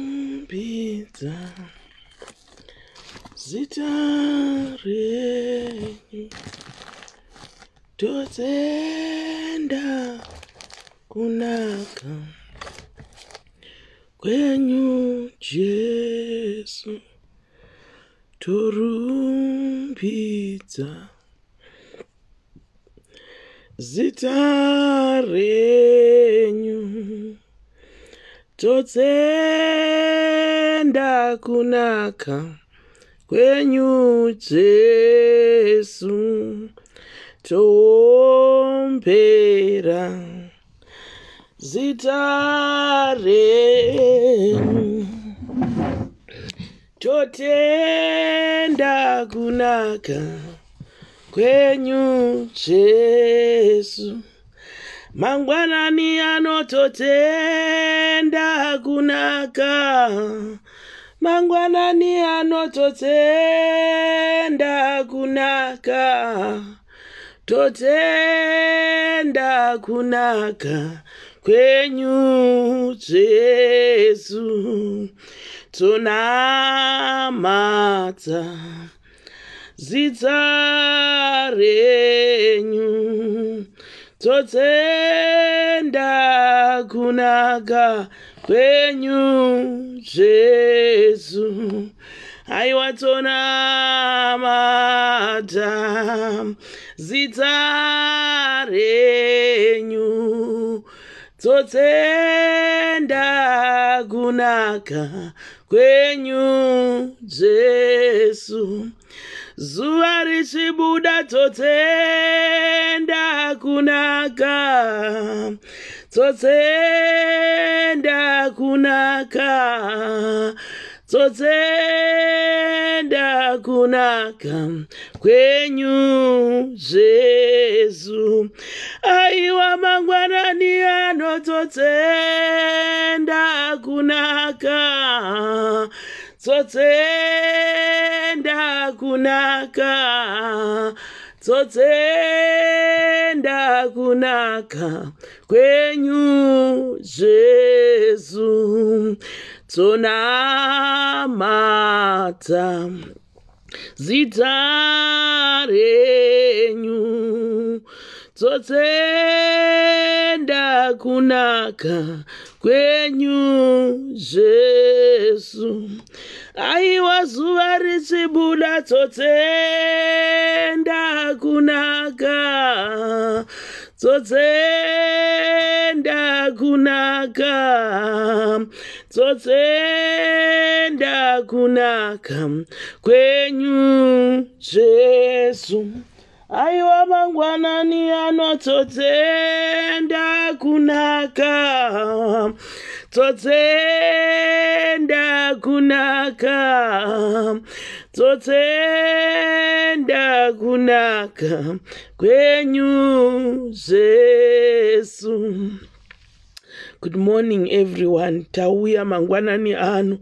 Torumbidza zita renyu, totenda kunaka kwenyu Jesu, torumbidza zita renyu, totenda kunaka kwenyu Jesu, toombera zita renyu, totenda kunaka kwenyu Jesu. Mangwanani anototenda kunaka, mangwanani anototenda kunaka, totenda kunaka kwenyu Jesu, tonamata zita renyu, totenda kunaka kwenyu Jesu, aiwa tonamata zita renyu, totenda kunaka kwenyu Jesu. Zuva richibuda totenda kunaka, totenda kunaka, totenda kunaka kwenyu Jesu. Aiwa mangwanani anototenda kunaka, totenda kunaka, totenda kunaka kwenyu Jesu, tonamata zita renyu, totenda kunaka kwenyu Jesu. Aiwa zuva richibuda totenda kunaka, totenda kunaka, totenda kunaka kwenyu Jesu. Aiwa mangwanani anototenda kunaka, totenda kunaka, totenda kunaka kwenyu Jesu. Good morning everyone. Tauya mangwanani ano,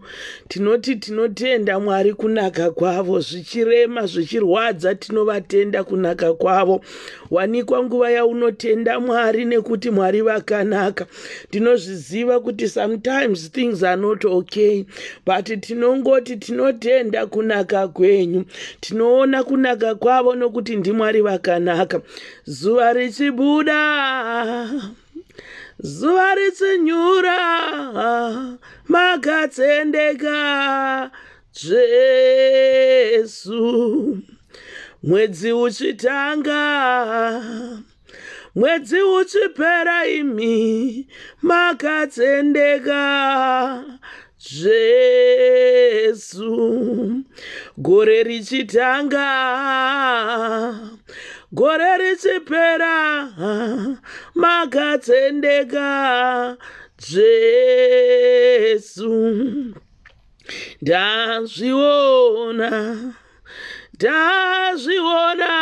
tinoti tinotenda Mwari kunaka kwavo, zvichirema zvichirwadza tinovatenda kunaka kwavo. Wanikwa nguva yaunotenda Mwari nekuti Mwari vakanaka. Tinozviziva kuti sometimes things are not okay, but tinongoti tinotenda kunaka kwenyu. Tinoona kunaka kwavo nokuti ndiMwari vakanaka. Zuva richibuda, zuva richinyura, makatendeka Jesu. Mwedzi uchitanga, mwedzi uchipera, imi makatendeka Jesu. Gore richitanga, gore richipera, makatendeka Jesu. Ndazviona, ndazviona,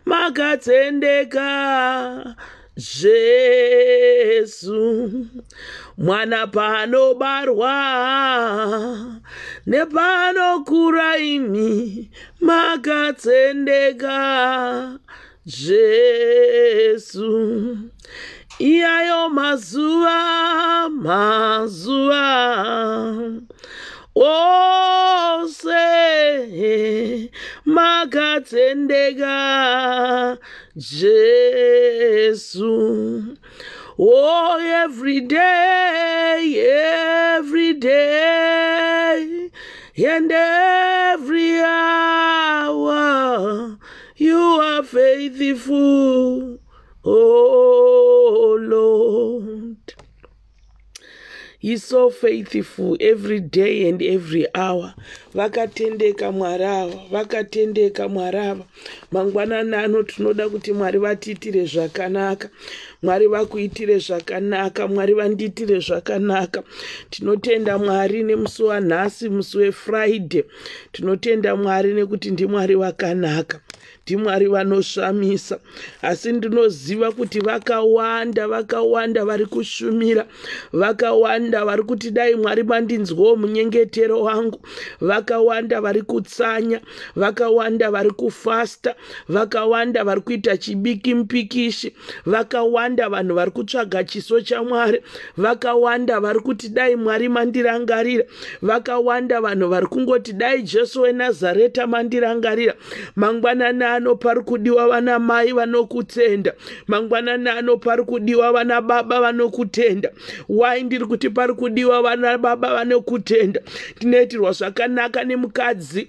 makatendeka Jesu. Mwana paanobarwa nepaanokura, imi makatendeka Jesu. Iyayo mazuva, mazuva ose makatendeka, Jesu. Oh, every day, every day, and every hour, you are faithful, oh Lord. He's so faithful every day and every hour. Vakatendeka Mwari ava, vakatendeka Mwari ava. Mangwanani ano tinoda kuti Mwari vatiitire zvakanaka. Mwari vakuitire zvakanaka, Mwari vandiitire zvakanaka. Tinotenda Mwari nemusi wanhasi, musi weFriday. Tinotenda Mwari nekuti ndiMwari vakanaka, ndiMwari vanoshamisa. Asi ndinoziva kuti vakawanda, vakawanda vari kushumira, vakawanda vari kuti dai Mwari mandinzwawo munyengetero wangu, vakawanda vari kutsanya, vakawanda vari kufasta, vakawanda vari kuita chibiki mupikishi, vakawanda vanhu vari kutsvaga chiso chaMwari, vakawanda vari kuti dai Mwari mandirangarira, vakawanda vanhu vari kungoti dai Jesu weNazareta mandirangarira. Mangwanani ano pari kudiwa vana mai vanokutenda, mangwanani ano pari kudiwa vana baba vanokutenda. Wai ndiri kuti pari kudiwa vana baba vanokutenda? Tinoitirwa zvakanaka nemukadzi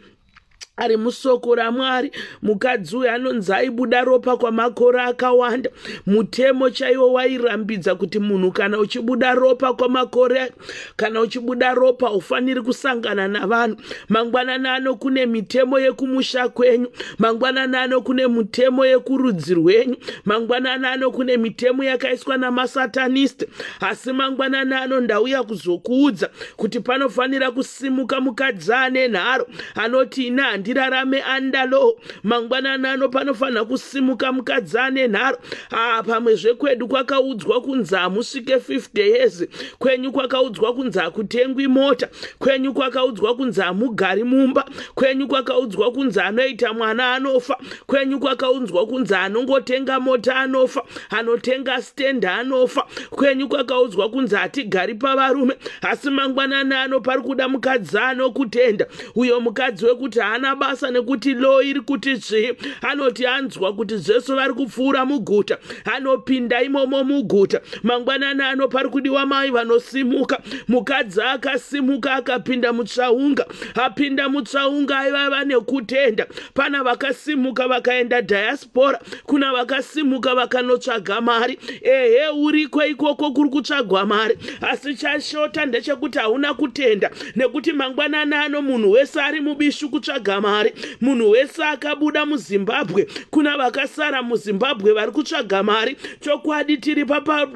ari musoko raMwari. Mukadzi uyu anonzi aibuda ropa kwamakore akawanda. Mutemo chaiwo wairambidza kuti munhu kana uchibuda ropa kwamakore, kana uchibuda ropa, ufaniri kusangana navanhu. Mangwanani ano kune mitemo yekumusha kwenyu, mangwanani ano kune mutemo yekurudzi rwenyu, mangwanani ano kune mitemo yakaiswa namasatanist. Asi mangwanani ano ndauya kuzokuudza kuti panofanira kusimuka mukadzi ane nharo anoti, "Ina handirarame under law." Mangwanani ano panofanira kusimuka mukadzi ane nharo. Ah, pamwe zvekwedu kwakaudzwa kunzi hamusvike 50 years, kwenyu kwakaudzwa kunzi hakutengwi mota, kwenyu kwakaudzwa kunzi hamugari mumba, kwenyu kwakaudzwa kunzi anoita mwana anofa, kwenyu kwakaudzwa kunzi anongotenga mota anofa, anotenga stand anofa, kwenyu kwakaudzwa kunzi hatigari pavarume. Asi mangwanani ano pari kuda mukadzi anokutenda, uyo mukadzi wekuti haana basa nekuti law iri kuti zvii. Anoti anzwa kuti Jesu vari kupfuura muguta, anopinda imomo muguta. Mangwanani ano pari kudiwa mai vanosimuka. Mukadzi akasimuka, akapinda mutsvaunga. Apinda mutsvaunga, aiva nekutenda. Pana vakasimuka vakaenda diaspora, kuna vakasimuka vakanotsvaga mari. Ehe, uriko ikoko kuri kutsvagwa mari, asi chashota ndechekuti hauna kutenda, nekuti mangwanani ano munhu wese ari mubishu kutsvaga mari. Munhu wese akabuda muZimbabwe, kuna vakasara muZimbabwe vari kutsvaga mari. Chokwadi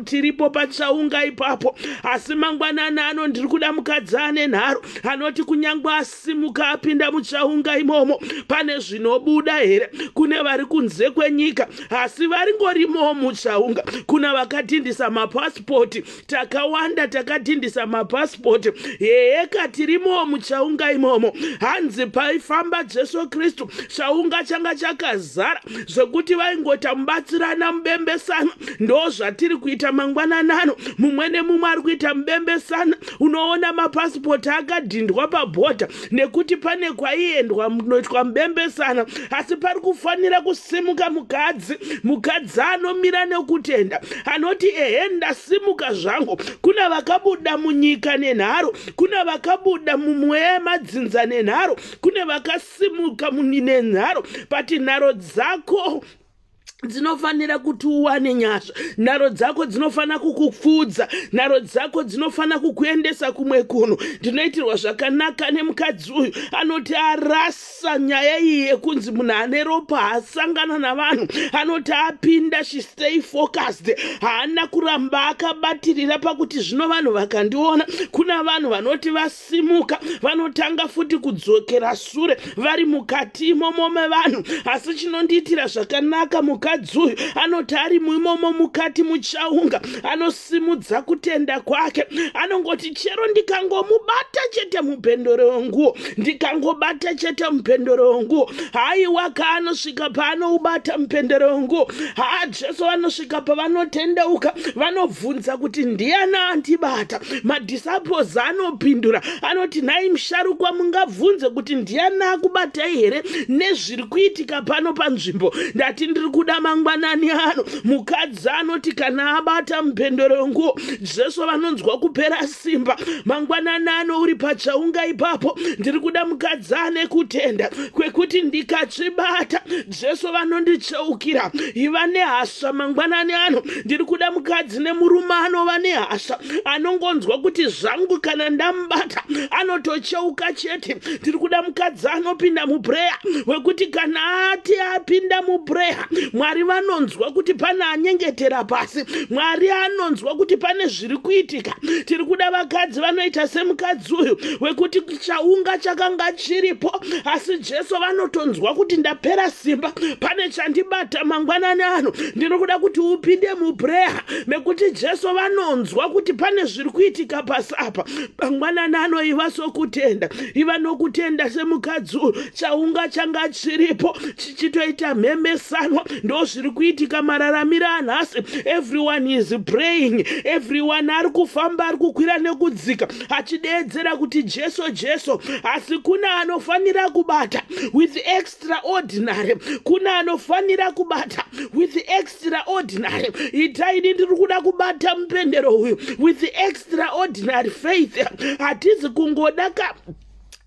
tiripo pachaunga ipapo, asi mangwanani ano ndiri kuda mukadzi ane nharo anoti kunyange asimuka apinda muchaunga imomo, pane zvinobuda here? Kune vari kunze kwenyika asi varingorimowo muchaunga. Kuna vakadhindisa mapasipoti, takawanda takadhindisa mapasipoti. Heheka, tirimowo muchaunga imomo. Hanzi paifamba Jesu Kristu, chaunga changa chakazara zvekuti vaingota mubatsirana, mubembesana. Ndo zvatiri kuita mangwananano, mumwe nemumwe ari kuita mubembesana. Unoona mapasipoti akadhindwa pabhodha nekuti pane kwaiendwa munoitwa mubembesana. Asi pari kufanira kusimuka mukadzi, mukadzi anomira nekutenda, anoti, "Ehe, ndasimuka zvangu." Kuna vakabuda munyika nenharo, kuna vakabuda mumweya yemadzinza nenharo, kune vakasimuka nenharo. But nharo dzako dzinofanira kuti uwane nyasha, nharo dzako dzinofanira kukupfuudza, nharo dzako dzinofanira kukuendesa kumwe kunhu. Ndinoitirwa zvakanaka nemukadzi uyu anoti arasa nyaya iyi yekunzi munhu ane ropa haasangana navanhu. Anoti apinda, she stay focused, haana kuramba akabatirira pakuti zvino vanhu vakandiona. Kuna vanhu vanoti vasimuka vanotanga futi kudzokera sure vari mukati imomo mevanhu. Asi chinondiitira zvakanaka, mukadzi. Mukadzi uyu anoti ari muimomo mukati muchaunga, anosimudza kutenda kwake, anongoti, "Chero ndikangomubata chete mupendero wenguo, ndikangobata chete mupendero wenguo." Haiwa, kaanosvika paanoubata mupendero wenguo, haa, Jesu vanosvika pavanotendeuka, vanobvunza kuti, "Ndiani andibata?" Madisciples anopindura, anoti, "Nhai musharukwa, mungabvunze kuti ndiani akubatai here nezviri kuitika pano panzvimbo?" Ndati ndiri kuda mangwanani ano, mukadzi anoti kana abata mupendero wenguo, Jesu vanonzwa kupera simba. Mangwanani ano, uri pachaunga ipapo, ndiri kuda mukadzi ane kutenda kwekuti, "Ndikachibata, Jesu vanondicheukira." Iva nehasha mangwanani ano. Ndiri kuda mukadzi nemurume anova nehasha, anongonzwa kuti, "Zvangu kana ndamubata, anotocheuka chete." Ndiri kuda mukadzi anopinda muprayer, wekuti kana ati apinda muprayer, Mwari vanonzwa kuti pane anyengetera pasi, Mwari anonzwa kuti pane zviri kuitika. Tiri kuda vakadzi vanoita semukadzi uyu, wekuti chaunga chakanga chiripo, asi Jesu vanotonzwa kuti ndapera simba, pane chandibata. Mangwanani ano ndiri kuda kuti upinde muprayer mekuti Jesu vanonzwa kuti pane zviri kuitika pasi apa. Mangwanani ano, iva sokutenda, iva nokutenda semukadzi uyu. Chaunga changa chiripo, chichitoita mhemesanwa. Ndo zviri kuitika mararamiro anhasi. Everyone is praying, everyone ari kufamba, ari kukwira nekudzika achideedzera kuti, "Jesu, Jesu," asi kuna anofanira kubata with extraordinary, kuna anofanira kubata with extraordinary. Itaini, ndiri kuda kubata mupendero uyu with extraordinary faith. Hatizi kungoda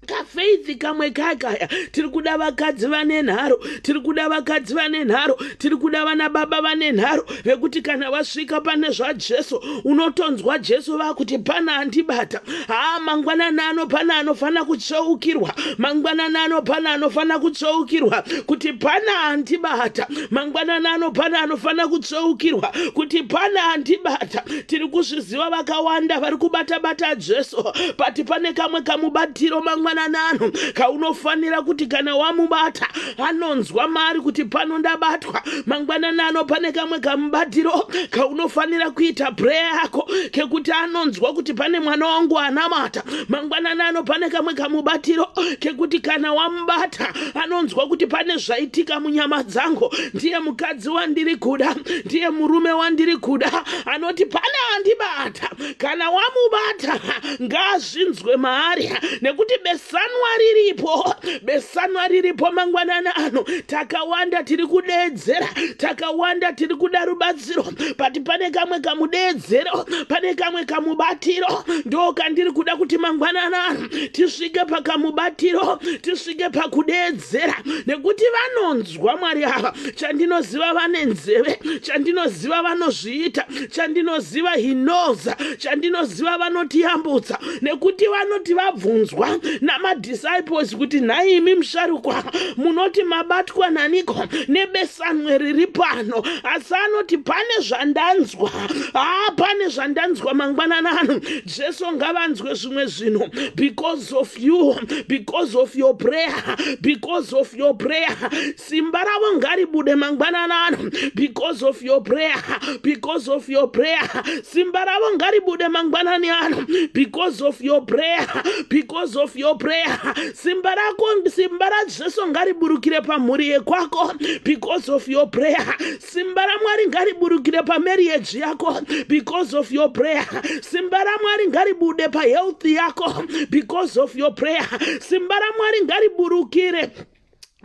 kafaith kamwe kakaya. Tiri kuda vakadzi vane nharo, tiri kuda vakadzi vane nharo, tiri kuda vana baba vane nharo, vekuti kana vasvika pane zvaJesu, unotonzwa Jesu vakuti, "Pana andibata." Haa, mangwanani ano pana anofanira kucheukirwa. Mangwanani ano pana anofanira kucheukirwa kuti pana andibata. Mangwanani ano pana anofanira kucheukirwa kuti pana andibata. Tiri kuzviziva, vakawanda vari kubata-bata Jesu, but pane kamwe kamubatiro mangwanani ano kaunofanira kuti kana wamubata, anonzwa mari kuti pano ndabatwa. Mangwanani ano pane kamwe kamubatiro kaunofanira kuita prayer yako, kekuti anonzwa kuti pane mwana wangu anamata. Mangwanani ano pane kamwe kamubatiro kekuti kana wamubata, anonzwa kuti pane zvaitika munyama dzangu. Ndiye mukadzi wandiri kuda, ndiye murume wandiri kuda, anoti, "Pane andibata." Kana wamubata, ngaazvinzwe maari, nekuti besanwa riripo, besanwa riripo. Mangwanani ano takawanda tiri kudeedzera, takawanda tiri kuda rubatsiro, but pane kamwe kamudeedzero, pane kamwe kamubatiro ndo kandiri kuda kuti mangwanani ano tisvike pakamubatiro, tisvike pakudeedzera, nekuti vanonzwa Mwari ava. Chandinoziva, vane nzeve. Chandinoziva, vanozviita. Chandinoziva, he knows. Chandinoziva, vanotiyambutsa, nekuti vanoti vabvunzwa namadisciples kuti, "Nhaimi musharukwa, munoti mabatwa naniko nebesanwe riri pano?" Asi anoti, "Pane zvandanzwa." Haa, pane zvandanzwa. Mangwanani ano Jesu ngavanzwe zvimwe zvinhu because of you, because of your prayer, because of your prayer. Simba ravo ngaribude mangwanani ano because of your prayer, because of your prayer. Simba ravo ngaribude mangwanani ano because of your prayer, because of your prayer. Simba rako, simba raJesu ngariburukire pamhuri yekwako because of your prayer. Simba raMwari ngariburukire pamarriage yako because of your prayer. Simba raMwari ngaribude pahealth yako because of your prayer. Simba raMwari ngariburukire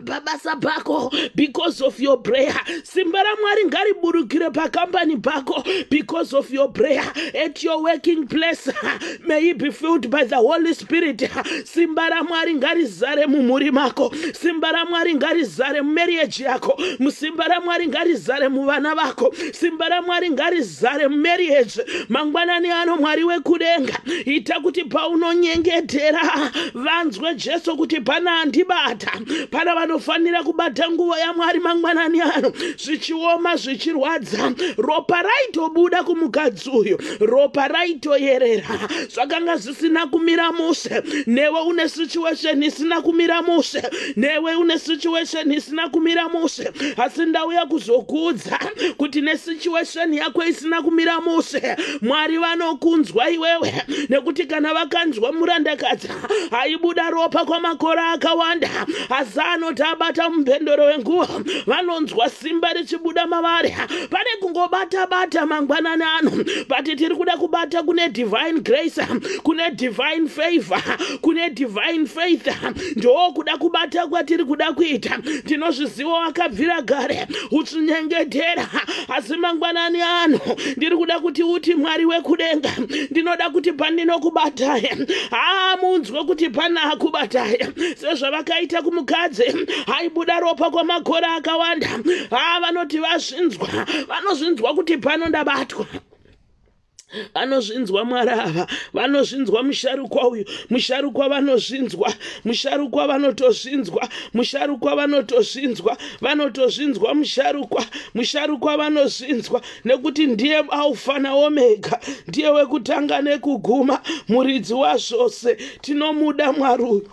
pabasa pako because of your prayer. Simba raMwari ngariburukire pakambani pako because of your prayer. At your working place, may you be filled by the Holy Spirit. Simba raMwari ngarizare mumhuri mako. Simba raMwari ngarizare mumarriage yako. Simba raMwari ngarizare muvana vako. Simba raMwari ngarizare mumarriage. Mangwanani ano, Mwari wekudenga, ita kuti paunonyengetera, vanzwe Jesu kuti pana andibata, pana. vanofanira kubata nguva yaMwari mangwanani ano. Zvichioma, zvichirwadza, ropa raitobuda kumukadzi uyu, ropa raitoyerera, zvakanga zvisina kumira mushe. Newe une situation isina kumira mushe, newe une situation isina kumira mushe, asi ndauya kuzokuudza kuti nesituation yako isina kumira mushe, Mwari vanokunzwa iwewe, nekuti kana vakanzwa murandakadzi aibuda ropa kwamakore akawanda, asi anoti abata mupendero wenguva, vanonzwa simba richibuda mavari. Pane kungobata bata mangwanani ano, but tiri kuda kubata kune divine grace, kune divine favor, kune divine faith. Ndo kuda kubata kwatiri kuda kuita. Tinozviziva wakabvira gare uchinyengetera, asi mangwanani ano ndiri kuda kuti uti, "Mwari wekudenga, ndinoda kuti pandinokubatai, haa, munzwe kuti pana akubatai," sezvavakaita kumukadzi aibuda ropa kwamakore akawanda. Haa, vanoti vazvinzwa, vanozvinzwa kuti pano ndabatwa. Vanozvinzwa Mwari ava, vanozvinzwa. Musharukwa uyu, musharukwa vanozvinzwa, musharukwa vanotozvinzwa, musharukwa vanotozvinzwa, vanotozvinzwa musharukwa, musharukwa vanozvinzwa, nekuti ndiye Alfa naOmega, ndiye wekutanga nekuguma, muridzi wazvose. Tinomuda Mwari uyu,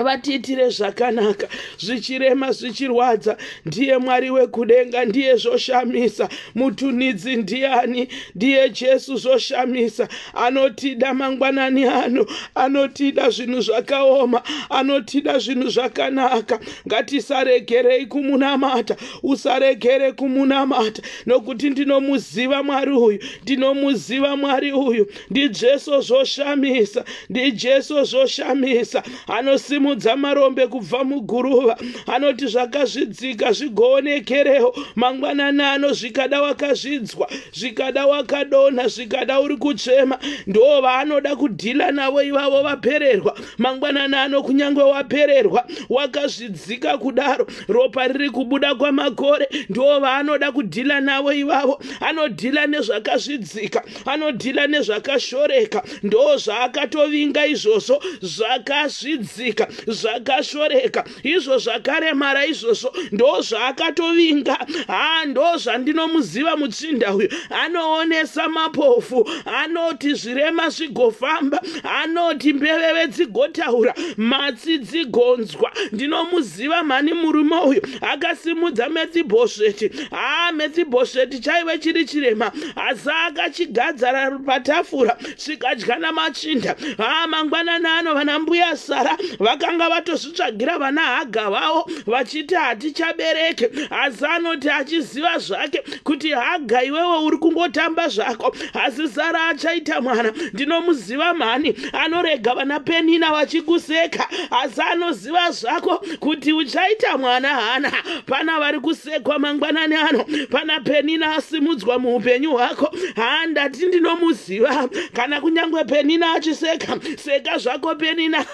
vatiitire zvakanaka. Zvichirema, zvichirwadza, ndiye Mwari wekudenga, ndiye zvoshamisa. Mutunidzi ndiani? Ndiye Jesu zvoshamisa. Anotida mangwanani ano, anotida zvinhu zvakaoma, anotida zvinhu zvakanaka. Ngatisaregerei kumunamata, usaregere kumunamata, nokuti ndinomuziva Mwari uyu, ndinomuziva Mwari uyu. NdiJesu zvoshamisa, ndiJesu zvoshamisa. Anosimudza marombe kubva muguruva, anoti zvakazvidzika zvigoonekerewo. Mangwanani ano, zvikada wakazvidzwa, zvikada wakadonha, zvikada uri kuchema, ndo vaanoda kudhila navo ivavo vapererwa. Mangwanani ano, kunyange wapererwa, wakazvidzika kudaro, ropa riri kubuda kwamakore, ndo vaanoda kudhila navo ivavo. Anodhila nezvakazvidzika, anodhila nezvakashoreka. Ndo zvaakatovinga izvozvo, zvakazvidzika, zvakashoreka izvo, zvakaremara izvozvo, ndo zvaakatovinga. Ha, ndo zvandinomuziva muchinda uyu. Anoonesa mapofu, anoti zvirema zvigofamba, anoti mbeveve dzigotaura, matsi dzigonzwa. Ndinomuziva mhani murume uyu. Akasimudza Mefibhosheti. Ha, Mefibhosheti chaive chiri chirema, asi akachigadzara patafura, chikadya namachinda. Ha, mangwanani ano, vana mbuya Sara vakanga vatozvitsvagira vana Haga vavo, vachiti hatichabereke, asi anoti achiziva zvake kuti, "Haga, iwewe uri kungotamba zvako, asi Sara achaita mwana." Ndinomuziva mhani. Anorega vana Penina vachikuseka, asi anoziva zvako kuti uchaita mwana. Hana pana vari kusekwa mangwanani ano, pana Penina asimudzwa muupenyu hwako. Handati ndinomuziva. Kana kunyange Penina achiseka, seka zvako Penina,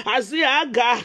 asi Haga,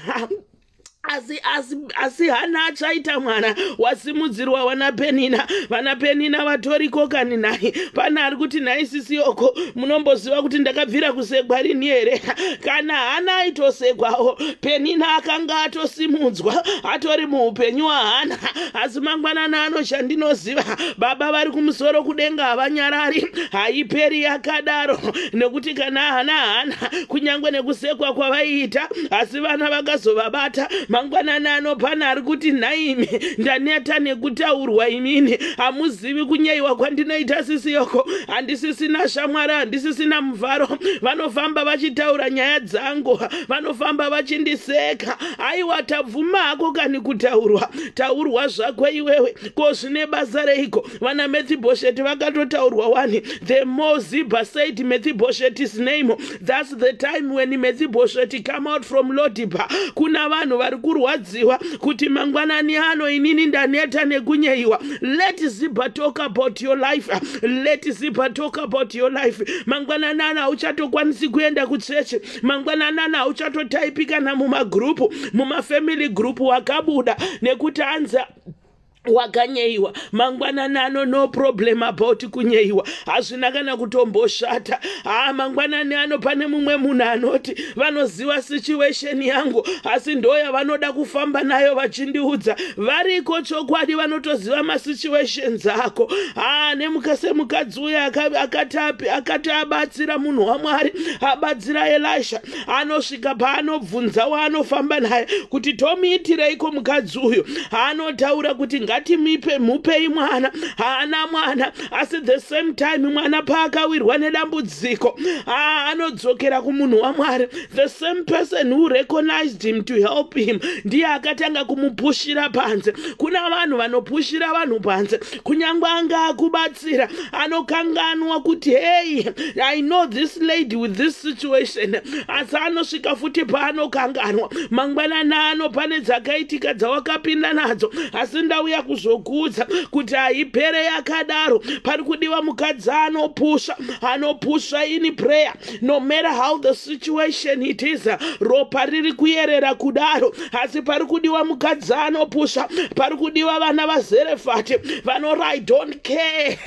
asi Hana achaita mwana. Wasimudzirwa wana Penina, vana Penina vatoriko kani nhai? Pana ari kuti, "Nhai sisiyoko, munomboziva kuti ndakabvira kusekwa rini here?" Kana Hana aitosekwawo, Penina akanga atosimudzwa, atori muupenyu hwaHana. Asi mangwanani ano, chandinoziva, Baba vari kumusoro kudenga havanyarari, haiperi yakadaro, nekuti kana Hana, Hana kunyange nekusekwa kwavaiita, asi vana vakazovabata. Mangwanani ano, pana ari kuti, "Nhaimi, ndaneta nekutaurwa imini, hamuzivi kunyeyiwa kwandinoita sisiyoko, handisisina shamwari, handisisina muvharo, vanofamba vachitaura nyaya dzangu, vanofamba vachindiseka." Aiwa, tabvuma hako kani kutaurwa, taurwa zvako iwewe, ko zvine basa reiko? Vana Mefibhosheti vakatotaurwa wani. The more Ziba said Mefiboshet's name, that's the time when Mefiboshet come out from Lodebar. Kuna vanhu vari kurwadziwa kuti mangwanani ano, "Inini ndaneta nekunyeyiwa." Let Ziba talk about your life, let Ziba talk about your life. Mangwanani ano hauchatokwanisi kuenda kuchechi, mangwanani ano hauchatotaipika kana mumagrupu, mumafamily group wakabuda, nekuti hanzi Wakanyeiwa mangwanani ano, no problem about kunyeiwa, hazvina kana kutomboshata. Haa, mangwanani ano pane mumwe munhu anoti vanoziva situation yangu, asi ndo yavanoda kufamba nayo vachindiudza. Variko chokwadi vanotoziva masituations ako. Haa, semukadzi uyo akati abatsira munhu waMwari, abatsira Elisha, anosvika paanobvunza waanofamba naye kuti tomuitireiko mukadzi uyu. Anotaura kuti ngatimipe, mupei mwana, haana mwana. Asi the same time mwana paakawirwa nedambudziko, anodzokera kumunhu waMwari. The same person who recognized him to help him ndiye akatanga kumupushira panze. Kuna vanhu vanopushira vanhu panze, kunyange anga akubatsira, anokanganwa kuti, "Hey, I know this lady with this situation," asi anosvika futi paanokanganwa. Mangwanani ano pane dzakaitika dzawakapinda nadzo, asi ndauya kuzokudza kuti haipere yakadaro. Pari kudiwa mukadzi anopusha, anopusha in prayer, no matter how the situation it is. Ropa riri kuyerera kudaro, asi pari kudiwa mukadzi anopusha. Pari kudiwa vana vaZerefati vanora, "I don't care,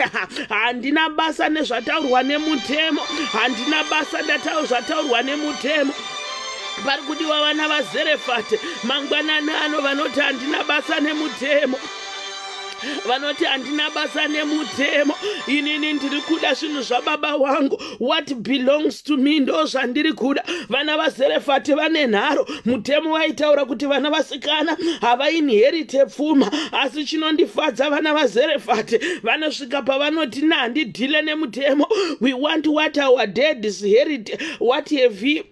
handina basa nezvataurwa nemutemo, handina basa zvataurwa nemutemo." Pari kudiwa vana vaZerefati mangwanani ano vanoti handina basa nemutemo, vanoti handina basa nemutemo, inini ndiri kuda zvinhu zvababa wangu. What belongs to me ndo zvandiri kuda. Vana vaZerefati vane nharo. Mutemo waitaura kuti vana vasikana havainherite pfuma, asi chinondifadza, vana vaZerefati vanosvika pavanoti, "Nhandidhile nemutemo. We want what our dads herit. What have he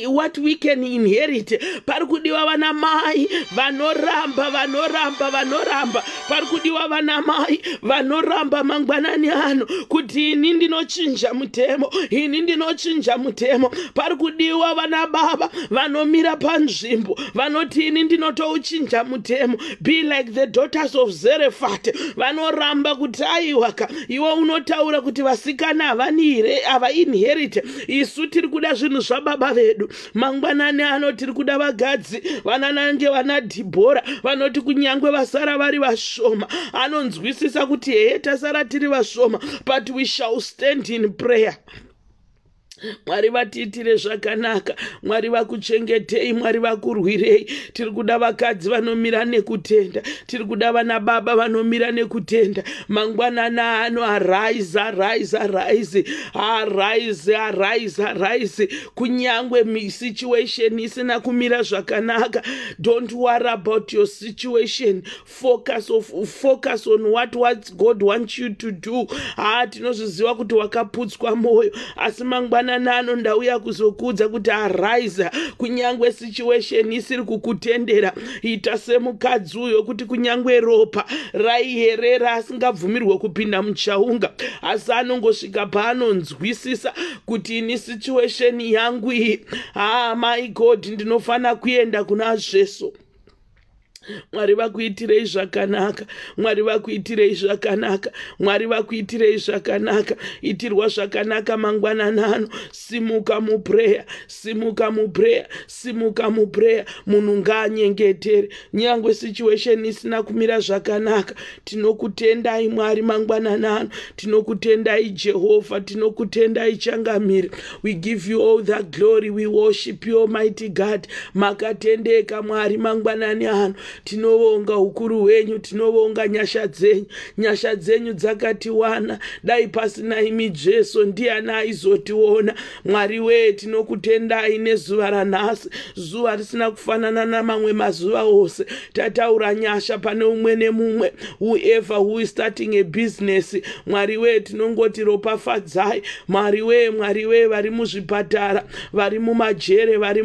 what we can inherit?" Pari kudiwa vana mai vanoramba, vanoramba, vanoramba. Pari kudiwa vana mai vanoramba mangwanani ano kuti ini ndinochinja mutemo, ini ndinochinja mutemo. Pari kudiwa vana baba vanomira panzvimbo vanoti ini ndinotouchinja mutemo. Be like the daughters of Zarephath, vanoramba kuti aiwaka, iwe unotaura kuti vasikana havainherite, isu tiri kuda zvinhu zvababa vedu. Mangwanani ano tiri kuda vagadzi vananange vana Dhibhora vanoti kunyange vasara vari vashoma, anonzwisisa kuti heye, tasara tiri vashoma, but we shall stand in prayer. Mwari vatiitire zvakanaka, Mwari vakuchengetei, Mwari vakurwirei. Tiri kuda vakadzi vanomira nekutenda, tiri kuda vana baba vanomira nekutenda mangwanana ano. Arise, arise, arise, arise, arise, arise. Kunyangwe situation isina kumira zvakanaka, don't worry about your situation. Focus on what God wants you to do. Ha, tinozviziva kuti wakaputswa mwoyo, asi mangwanani ano ndauya kuzokudza kuti arise. Kunyangwe situation isiri kukutendera, ita semukadzi uyo kuti kunyangwe ropa raiyerera, asingabvumirwe kupinda muchaunga, asi anongosvika paanonzwisisa kuti ini situation yangu iyi, ha, my God, ndinofanira kuenda kuna Jesu. Mwari vakuitirei zvakanaka, Mwari vakuitirei zvakanaka, Mwari vakuitirei zvakanaka. Itirwa zvakanaka mangwananano. Simuka muprayer, simuka muprayer, simuka muprayer. Munhu ngaanyengetere nyangwe situation isina kumira zvakanaka. Tinokutendai Mwari mangwananano, tinokutendai Jehovha, tinokutendai Changamire. We give you all the glory, we worship you, Almighty God. Makatendeka Mwari. Mangwanani ano tinovonga ukuru hwenyu, tinovonga nyasha dzenyu. Nyasha dzenyu dzakatiwana. Dai pasina imi Jesu, ndiani aizotiona? Mwari wee, tinokutendai nezuva ranhasi, zuva risina kufanana namamwe mazuva ose. Tataura nyasha pane umwe nemumwe, whoever who is starting a business. Mwari wee, tinongoti ropafadzai. Mwari wee, Mwari wee, vari muzvipatara, vari mumajere, vari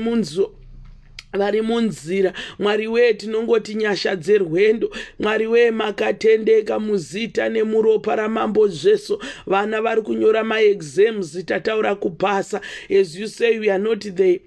munzira, Mwari wee, tinongoti nyasha dzerwendo. Mwari wee, makatendeka. Muzita nemuropa raMambo Jesu, vana vari kunyora maexams, tataura kupasa. As you say, we are not the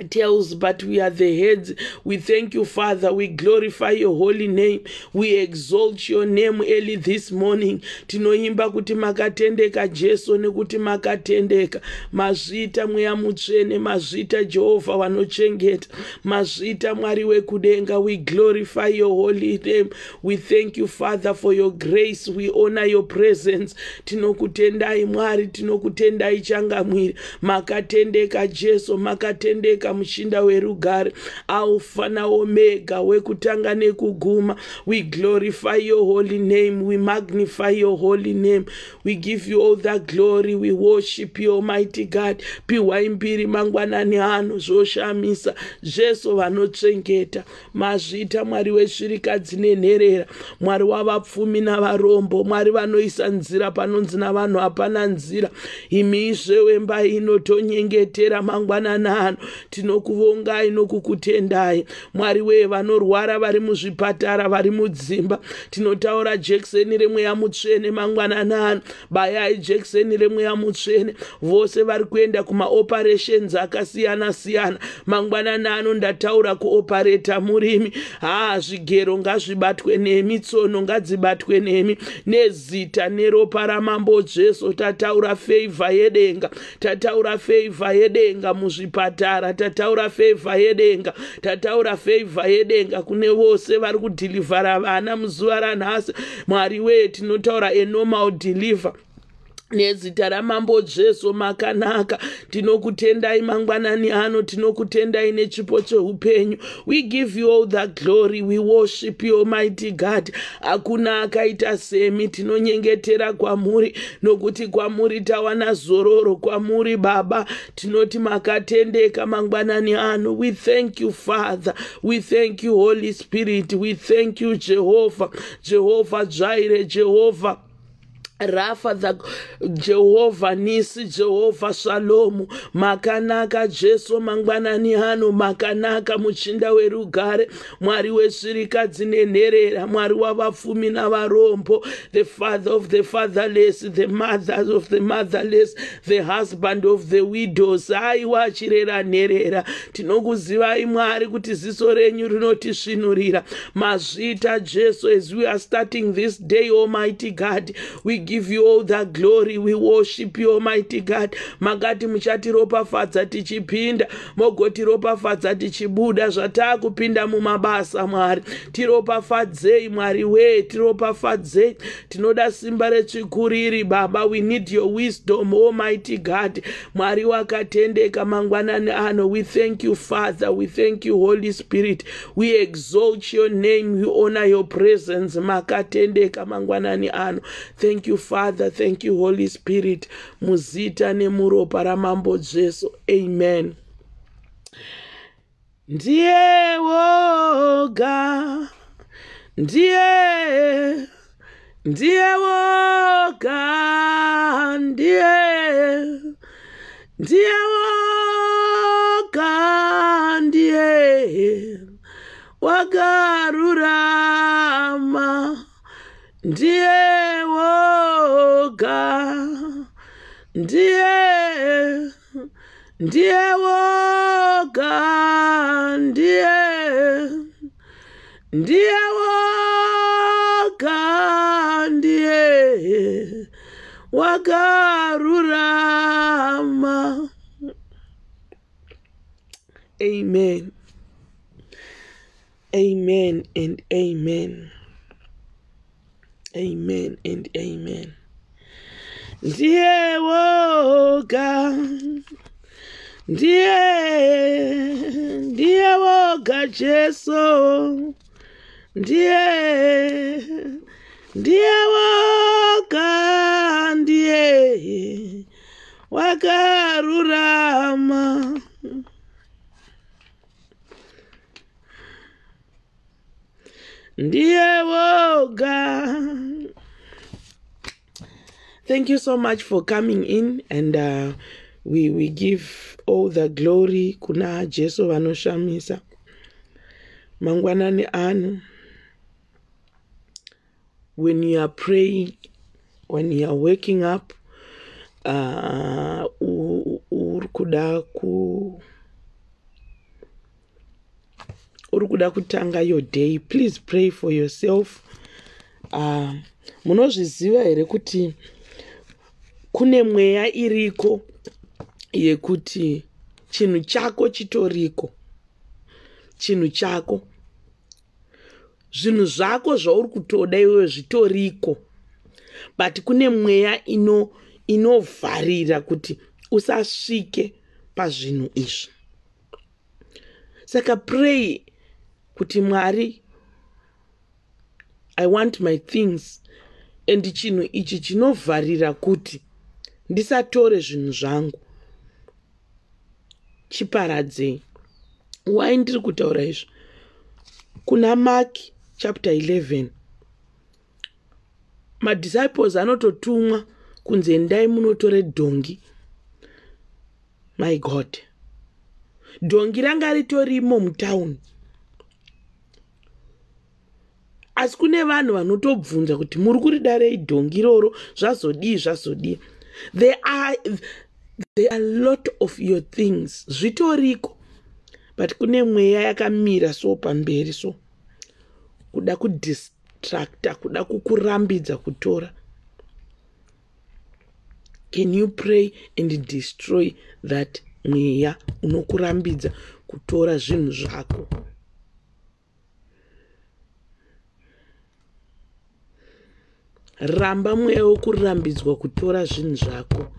Tails, but we are the heads. We thank you, Father. We glorify your holy name. We exalt your name early this morning. Tinoimba kuti makatendeka, Jesu, nekuti makatendeka. Mazvita Mweya Mutsvene, mazvita Jehovha vanochengeta, mazvita Mwari wekudenga. We glorify your holy name. We thank you, Father, for your grace. We honor your presence. Tinokutendai, Mwari, tinokutendai, Changamwiri. Makatendeka, Jesu, makatendeka, Muchinda werugare, Alfa naOmega, wekutanga nekuguma. We glorify your holy name. We magnify your holy name. We give you all the glory. We worship you, Almighty God. Piwai mbiri mangwanani ano. Zvoshamisa, Jesu vanochengeta. Mazvita, Mwari weshirikadzi nenherera, Mwari wavapfumi navarombo, Mwari vanoisa nzira panonzi navanhu hapana nzira. Imi Ishe wemba ino, tonyengetera mangwanani ano. Tinokuvongai nokukutendai, Mwari wee. Vanorwara vari muzvipatara, vari mudzimba, tinotaura jekiseni reMweya Mutsvene mangwanani ano. Bayai jekiseni reMweya Mutsvene. Vose vari kuenda kumaoperations akasiyana-siyana mangwanani ano, ndataura kuopareta murimi. Haa, zvigero ngazvibatwe nemi, tsono ngadzibatwe nemi, nezita neropa raMambo Jesu. Tataura favor yedenga, tataura favor yedenga muzvipatara, tataura favor yedenga, tataura favor yedenga kune vose vari kudhilivhara vana muzuva ranhasi. Mwari wee, tinotaura a normal deliver nezita raMambo Jesu. Makanaka. Tinokutendai mangwanani ano. Tinokutendai nechipo cheupenyu. We give you all the glory. We worship you, Almighty God. Hakuna akaita semi. Tinonyengetera kwamuri, nokuti kwamuri tawana zororo. Kwamuri, Baba, tinoti makatendeka mangwanani ano. We thank you, Father. We thank you, Holy Spirit. We thank you, Jehovah, Jehovah Jireh, Jehovah Rafa, the Jehovah Nisi, Jehovah Shalom. Makanaka, Jesu, mangwanani ano. Makanaka, Muchinda werugare, Mwari weshirikadzi nenherera, Mwari wavapfumi navarombo, the father of the fatherless, the mother of the motherless, the husband of the widows. Aiwa, achirera nherera. Tinokuzivai, Mwari, kuti ziso renyu rinotisvinurira. Mazvita, Jesu. As we are starting this day, Almighty God, we give you all the glory. We worship you, Almighty God. Makati muchatiropafadza tichipinda, mogotiropafadza tichibuda. Zvataakupinda mumabasa, Mwari, tiropafadzei. Mwari wee, tiropafadzei. Tinoda simba rechikuriri, Baba. We need your wisdom, Almighty God. Mwari wakatendeka, mangwanani ano we thank you, Father. We thank you, Holy Spirit. We exalt your name. We honor your presence. Makatendeka mangwanani ano. Thank you, Father. Thank you, Holy Spirit. Muzita nemuropa raMambo Jesu, amen. Ndiye woga, ndiye, ndiye woga, ndiye, ndiye woga, ndiye wakarurama, ndiye woga, ndiye, ndiye woga, ndiye, ndiye woga, ndiye wakarurama. Amen, amen and amen. Amen and amen. Ndiye woga, ndiye, ndiye woga, Jesu, ndiye, ndiye woga, ndiye wakarurama. Ndiye woga. Thank you so much for coming in, and we give all the glory kuna Jesu vanoshamisa. Mangwanani ano, when you are praying, when you are waking up, uri kuda Uri kuda kutanga your day, please pray for yourself. Munozviziva here kuti kune mweya iriko yekuti chinhu chako chitoriko, chinhu chako, zvinhu zvako zvauri kutoda iwewe zvitoriko, but kune mweya inovharira kuti usasvike pazvinhu izvi. Saka pray kuti Mwari, I want my things, and chinhu ichi chinovharira kuti ndisatore zvinhu zvangu, chiparadzei. Why ndiri kutaura izvi? Kuna Mark chapter 11, madisciples anototumwa kunzi endai munotore dhongi. My God, dhongi ranga ritorimo mutauni, asi kune vanhu vanotobvunza kuti muri kuridarei dhongi iroro, zvazodii zvazodii. There are lot of your things zvitoriko, but kune mweya yakamira so pamberi, so kuda kudistracta, kuda kukurambidza kutora. Can you pray and destroy that mweya unokurambidza kutora zvinhu zvako? Ramba mweya wekurambidzwa kutora zvinhu zvako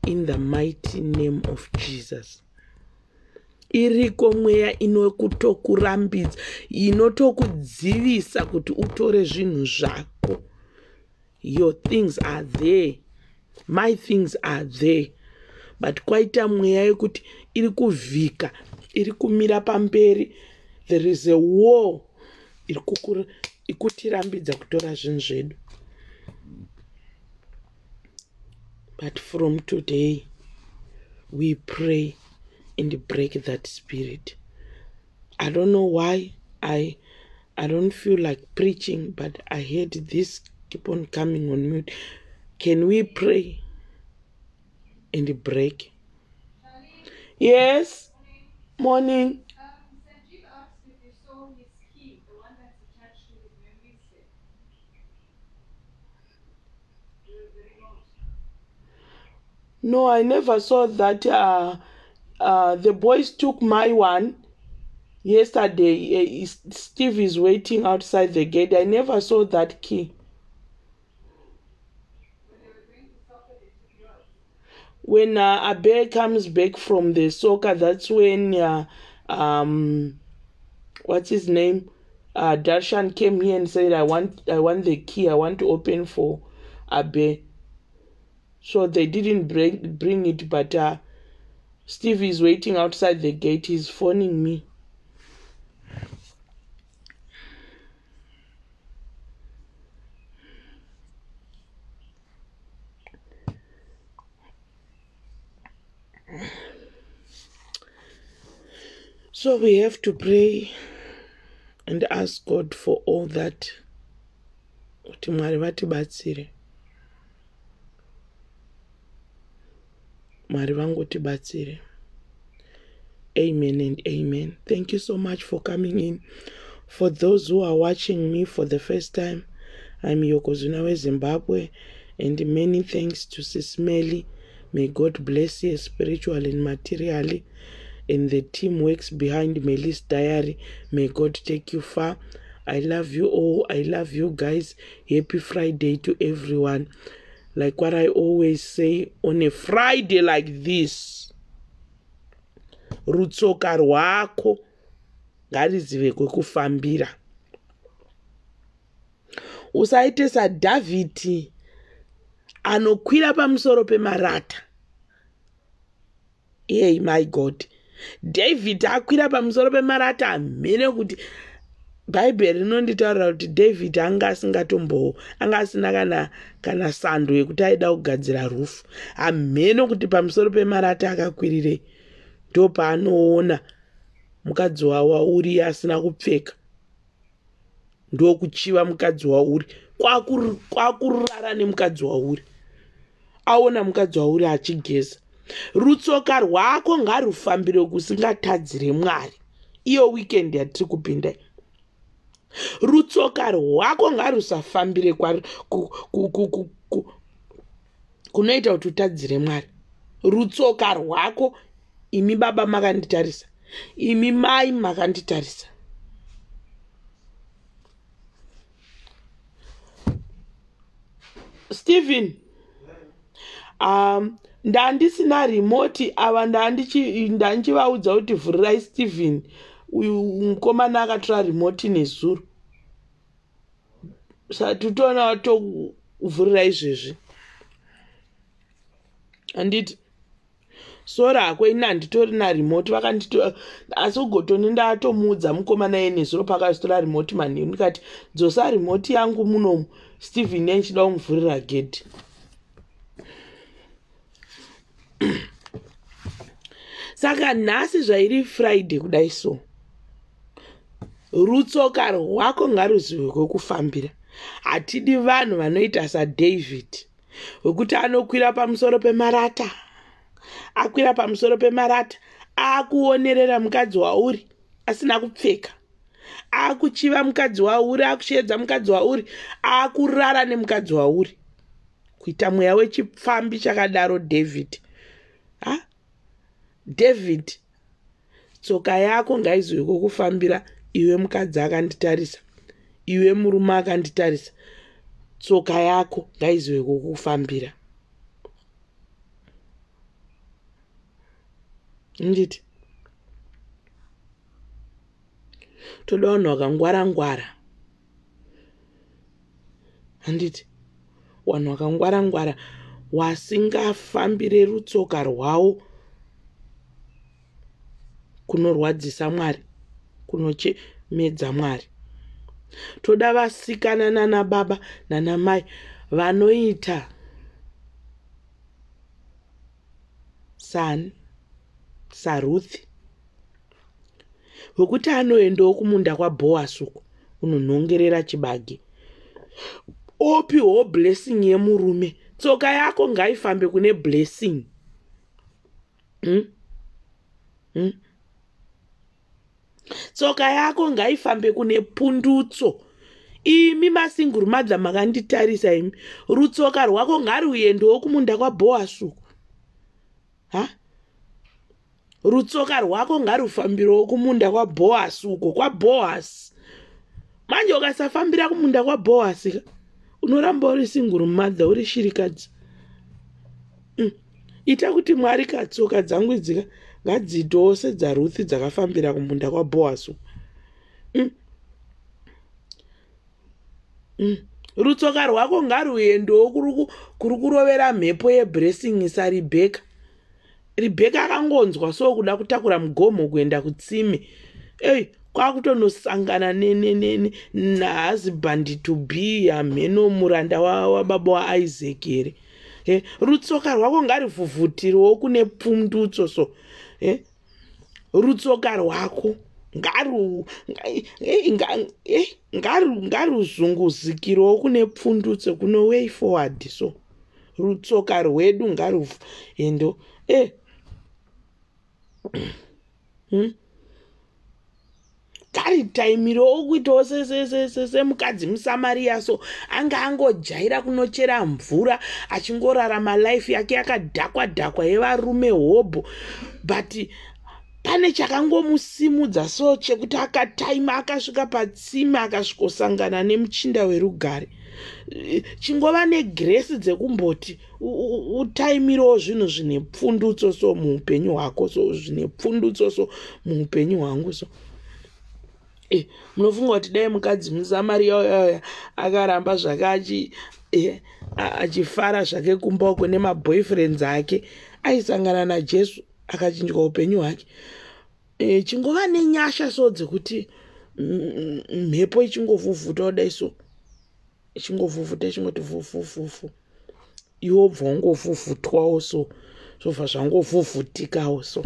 in the mighty name of Jesus. Iriko mweya inokutokurambidza, inotokudzivisa kuti utore zvinhu zvako. Your things are there, my things are there, but kwaita mweya yekuti iri kuvhika, iri kumira pamberi. There is a war iri kutirambidza kutora zvinhu zvedu. But from today we pray and break that spirit. I don't know why I don't feel like preaching, but I heard this keep on coming on mute. Can we pray and break? Yes. Morning. Sanjeev asked if you saw his key, the one that's attached to his memory stick. The remote. No, I never saw that. The boys took my one yesterday. Steve is waiting outside the gate. I never saw that key. When they were going to soccer, they took yours. When Abe comes back from the soccer, that's when what's his name? Darshan came here and said, I want the key. I want to open for Abe. So they didn't bring it, but Steve is waiting outside the gate. He's phoning me. So we have to pray and ask God for all that. Kuti Mwari vatibatsire. Mwari vangotibatsire. Amen and amen. Thank you so much for coming in. For those who are watching me for the first time, I'm Yokozuna we Zimbabwe, and many thanks to Sis Melly. May God bless you spiritually and materially. And the team works behind Melly's Diary. May God take you far. I love you all. I love you guys. Happy Friday to everyone. Like what I always say, on a Friday like this, rutsoka rwako ngarizive kwekufambira. Usaite saDhavhidhi anokwira pamusoro pemarata. Hey, my God. David akwira pamusoro pemarata, hamene kuti Bhaibheri rinonditaurira kuti David anga asingatombo, anga asina kana sando yekuti aida kugadzira rufu. Hamene kuti pamusoro pemarata akakwirirei. Ndopaanoona mukadzi waUri asina kupfeka, ndokuchiva mukadzi waUri, kwakurara nemukadzi waUri. Aona mukadzi waUri achigeza. Rutsoka rwako ngarufambire kusingatadzire Mwari. Iyo weekend yatiri kupinda, rutsoka rwako ngarusafambire kunoita kuti utadzire Mwari. Rutsoka rwako, imi baba makanditarisa, imi mai makanditarisa, Stephen, ndandisina remote ava, ndandichivaudza kuti vhurirai Stephen. Uyu mukomana akatora remote nezuro, saka totoona tovhurira izvezvi. Handiti sora hako, ini handitori naremote, vakandito. Asi ugotoni ndatomuudza mukomana iye nezuro pakazotora remote manheru, ndikati dzosa remote yangu munomu, Stephen nenchida kumuvhurira gedhi. Saka nhasi zvairi Friday kudai, so rutsoka rwako ngaruzive kwekufambira. Hatidi vanhu vanoita saDavid, wekuti anokwira pamusoro pemarata, akwira pamusoro pemarata, akuonerera mukadzi wauri asina kupfeka, akuchiva mukadzi wauri, akusheedza mukadzi wauri, akurara nemukadzi wauri. Kuita mweya wechipfambi chakadaro, David, ha, David, tsoka yako ngaizive kwekufambira. Iwe mukadzi akanditarisa, iwe murume akanditarisa, tsoka yako ngaizive kwekufambira. Nditi toda vanhu vakangwara ngwara, handiti? Vanhu vakangwara ngwara wasingafambire rutsoka rwavo kunorwadzisa Mwari, kunochemedza Mwari. Toda vasikana nana baba nana mai vanoita sani saRuthi, wekuti anoendawo kumunda kwaBhoasi uko unonhongerera chibage, opiwawo blessing yemurume. Tsoka yako ngaifambe kune blessing, Tsoka yako ngaifambe kune pundutso. Imi masingle mother makanditarisa, imi, rutsoka rwako ngaruendewo kumunda kwaBhoasi uko. Ha, rutsoka rwako ngarufambirewo kumunda kwaBhoasi uko, kwaBhoasi. Manje ukasafambira kumunda kwaBhoasi ka, unoramba uri single mother, uri shirikadzi. Ita kuti Mwari, katsoka dzangu idzika ngadziitewo sedzaRuthi dzakafambira kumunda kwaBhoasi. Rutsoka rwako ngaruendewo kuri kurovera mhepo yeblessing, saRibheka. Ribheka akangonzwa so kuda kutakura mugomo kuenda kutsime, ei, kwakutonosangana nahusband to be, hamheno muranda wababa waIsaac here. Rutsoka rwako ngarivhuvhutirewo kune pfundutso. So rutsoka rwako ngaruzunguzikirewo kune pfundutso, kune way forward. So rutsoka rwedu ngaruendo Ngaritaimirewo kuitawo semukadzi muSamariya. So anga angojaira kunochera mvura, achingorarama life yake yakadhakwa dhakwa yevarume hobho, but pane chakangomusimudza so chekuti akataima, akasvika patsime, akasvikosangana nemuchinda werugare. Chingova negrace dzekumboti utaimirewo zvinhu zvine pfundutso so muupenyu hwako, so zvine pfundutso so muupenyu hwangu. So munofunga kuti dai mukadzi muSamariya uyauya akaramba zvake achifara zvake kumba uko nemaboyfriends ake, aisangana naJesu akachinjwa upenyu hwake? Chingova nenyasha so dzekuti mhepo ichingovhuvhuta kudai so, ichingovhuvhuta, ichingoti vhuvhuvhuvu, iwe wobva wangovhuvhutwawo, so zvobva zvangovhuvhutikawo. So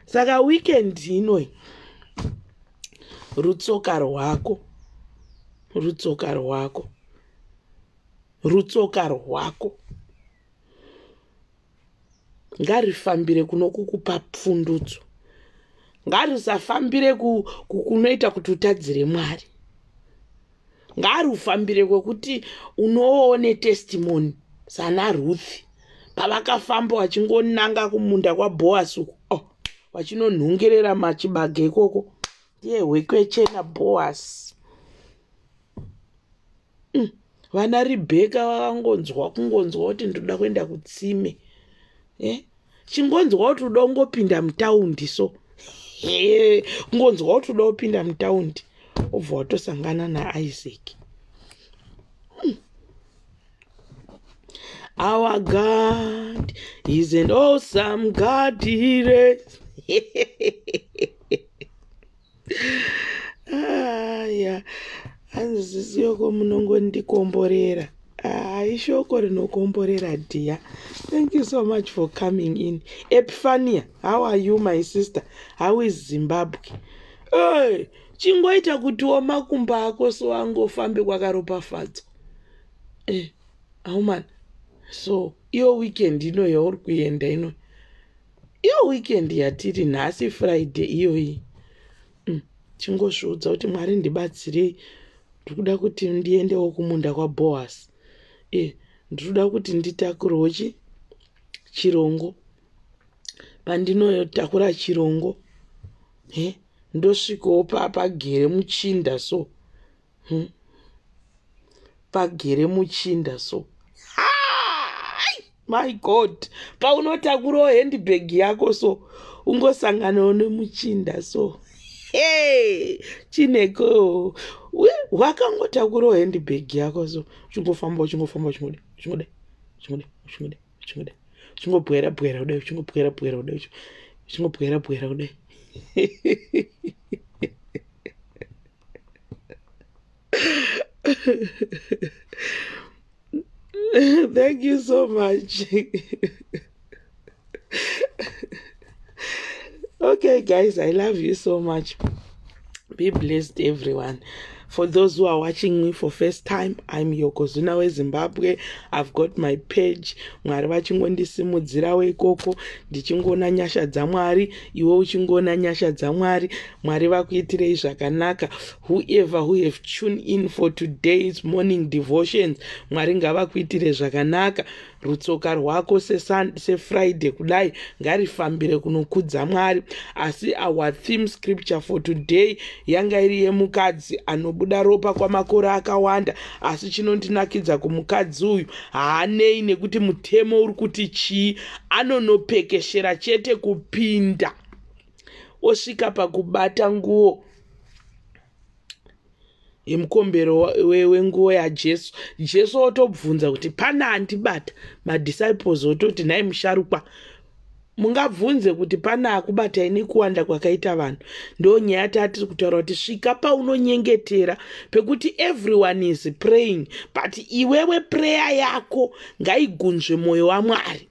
saka weekend inoi, rutsoka rwako, rutsoka rwako, rutsoka rwako ngarifambire kuno kukupa pfundutso. Ngarisafambire kunoita kuti utadzire Mwari. Ngarufambire kwekuti unoone testimony sana Ruth pavakafamba vachingonanga kumunda kwaBhoasi uko, oh, vachinonhongerera machibage ikoko. Ndiye hwekwechena Bhoasi. Vana Ribheka vakangonzwa kungonzwa kuti ndoda kuenda kutsime. Chingonzwa kuti uda kungopinda mutaundi so. Kungonzwa kuti uda kupinda mutaundi obva watosangana naIsaac. Our God is an awesome God. He reigns. Aya, hanzi yoko munongondikomborera. Ah, ishoko rinokomborera dear. Thank you so much for coming in. Epiphania, how are you my sister? How is Zimbabwe? Hey, chingoita kutiwo makumbo ako so angofambe kwakaropafadzwa. Aumana. So iyo weekend ino yauri kuenda ino, iyo weekend yatiri nhasi Friday iyoyi, chingozviudza kuti Mwari ndibatsirei, ndikuda kuti ndiendewo kumunda kwaBhoasi. Ndinoda kuti nditakurewo chirongo. Pandinotakura chirongo, ndosvikawo pagere muchinda so. Pagere muchinda so. My God, paunotakurawo handbag yako so, ungosanganawo nemuchinda so. Hey, chineko wakangotakurawo handbag yako so, uchingofamba uchingofamba, uchingodai uchingodai uchingodai uchingodai uchingodai, uchingobwera bwera kudai, uchingobwera bwera kudai, uchingobwera bwera kudai. Thank you so much. Okay guys, I love you so much. Be blessed everyone. For those who are watching me for first time, I'm Yokozuna weZimbabwe. I've got my page. Mwari vachingondisimudzirawo ikoko, ndichingoona nyasha dzaMwari, iwe uchingoona nyasha dzaMwari. Mwari vakuitirei zvakanaka. Whoever who have tuned in for today's morning devotions, Mwari ngavakuitire zvakanaka. Rutsoka rwako seFriday kudai ngarifambire kunokudza Mwari. Asi our theme scripture for today yanga iri yemukadzi anobuda ropa kwamakore akawanda. Asi chinondinakidza kumukadzi uyu, haanei nekuti mutemo uri kuti chii, anonopekeshera chete kupinda osvika pakubata nguo yemukombero wenguo yaJesu. Jesu otobvunza kuti pana andibata? Madisciples ototi, nhai musharukwa, mungabvunze kuti pana akubatai nekuwanda kwakaita vanhu? Ndo nyaya tatiri kutaura kuti svika paunonyengetera pekuti everyone is praying, but iwewe prayer yako ngaigunzve mwoyo waMwari.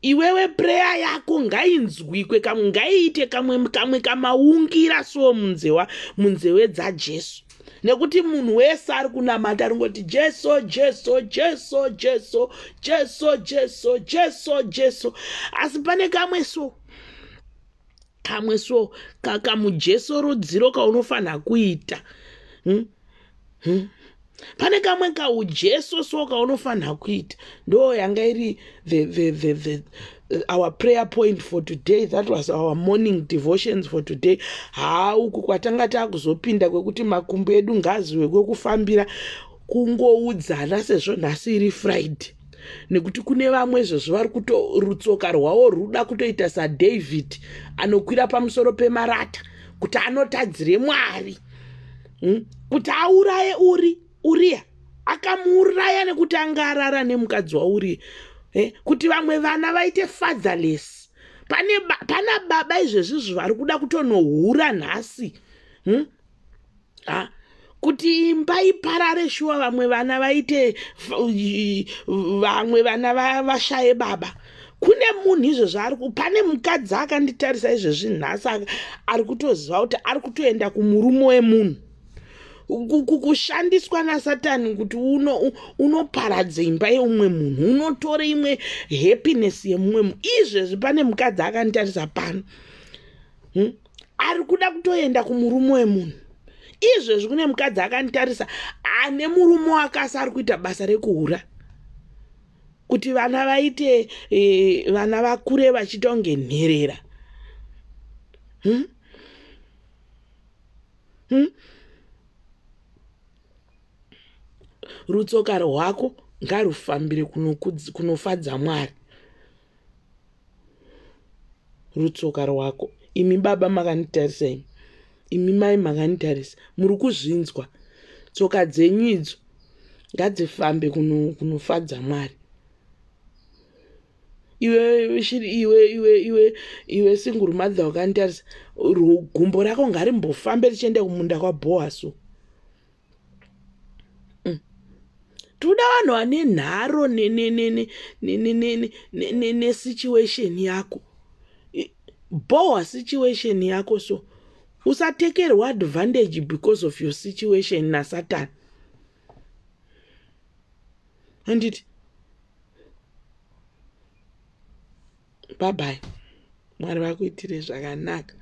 Iwewe prayer yako ngainzwikwe kamwe, ngaiite kamwe kamwe kamaungira so munzewe dzaJesu. Nekuti munhu wese ari kunamata ari ngoti Jesu, Jesu, Jesu, Jesu, Jesu, Jesu, Jesu, Jesu, asi pane kamwe so, kamwe so kamujesu rudziro kaunofanira kuita. Pane kamwe kaujesu so kaunofanira kuita. Ndo yanga iri the our prayer point for today. That was our morning devotions for today. Haa, uku kwatanga taakuzopinda kwekuti makumbo edu ngaziwe kwekufambira, kungoudzana sezvo nhasi iri Friday, nekuti kune vamwe izvozvo vari kuto rutsoka rwavo ruda kutoita saDavid anokwira pamusoro pemarata kuti anotadzire Mwari, Kuti auraye uri Uriya. Akamuuraya nekuti anga arara nemukadzi waUriya, Kuti vamwe vana vaite fatherless. Pane pana baba izvezvizvo vari kuda kutonohura nhasi, Ha? Kuti imba iparare shuwa, vamwe vana vaite, vamwe vana vashaye baba. Kune munhu izvezvo ari, pane mukadzi akanditarisa izvezvi nhasi ari kutoziva kuti ari kutoenda kumurume wemunhu, kushandiswa naSatani kuti unoparadza imba yeumwe munhu, unotora imwe happiness yemumwe munhu. Izvezvi pane mukadzi akanditarisa pano, Ari kuda kutoenda kumurume wemunhu. Izvezvi kune mukadzi akanditarisa ane murume wakasi ari kuita basa rekuhura kuti vana vaite vana vakure vachiita kunge nherera. Rutsoka rwako ngarufambire kunofadza Mwari. Rutsoka rwako. Imi baba makanditarisa imi. Imi mai makanditarisa. Muri kuzvinzwa. Tsoka dzenyu idzo ngadzifambe kunofadza Mwari. Iwe shiri, iwe iwe iwe iwe single mother wakanditarisa, gumbo rako ngarimbofambe richienda kumunda kwaBhoasu. Toda vanhu vane nharo nesituation yako. Boha situation yako so. Usatekerwa advantage because of your situation naSatan. Handiti? Bye bye. Mwari vakuitire zvakanaka.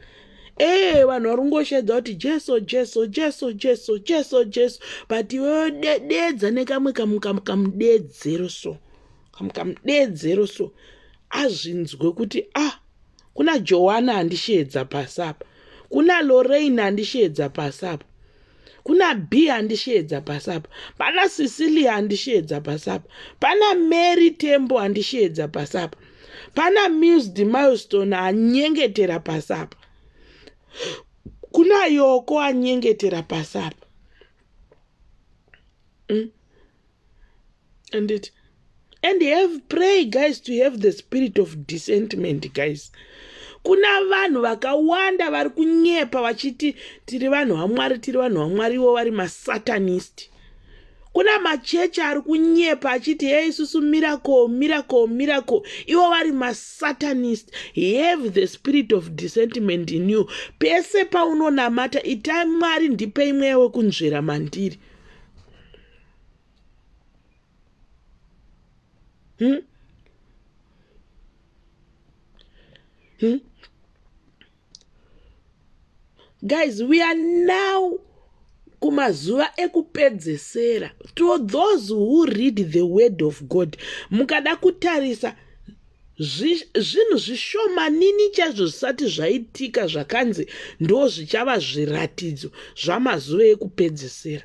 Vanhu vari kungoshedza kuti Jesu, Jesu, Jesu, Jesu, Jesu, Jesu. But iwewe dedza nekamwe kamudedzero so. Kamudedzero so. Azvinzwe kuti kuna Joanna andishedza pasi apa. Kuna Lorraine andishedza pasi apa. Kuna B andishedza pasi apa. Pana Cecilia andishedza pasi apa. Pana Mary Tembo andishedza pasi apa. Pana Mused Milestone anyengetera pasi apa. Kuna Yoko anyengetera pasi apa. And have pray guys to have the spirit of discernment guys. Kuna vanhu vakawanda vari kunyepa vachiti tiri vanhu vaMwari, tiri vanhu vaMwari, ivo vari masatanist. Kuna machechi ari kunyepa achiti hey isusu miracle, miracle, miracle, ivo vari masatanist. Have the spirit of discernment in you. Pese paunonamata itai Mwari ndipei mweya wekunzvera mandiri. Guys, we are now kumazuva ekupedzesera. To those who read the word of God, mukada kutarisa zvinhu zvishomanini chaizvo zvisati zvaitika zvakanzi ndo zvichava zviratidzo zvamazuva ekupedzesera.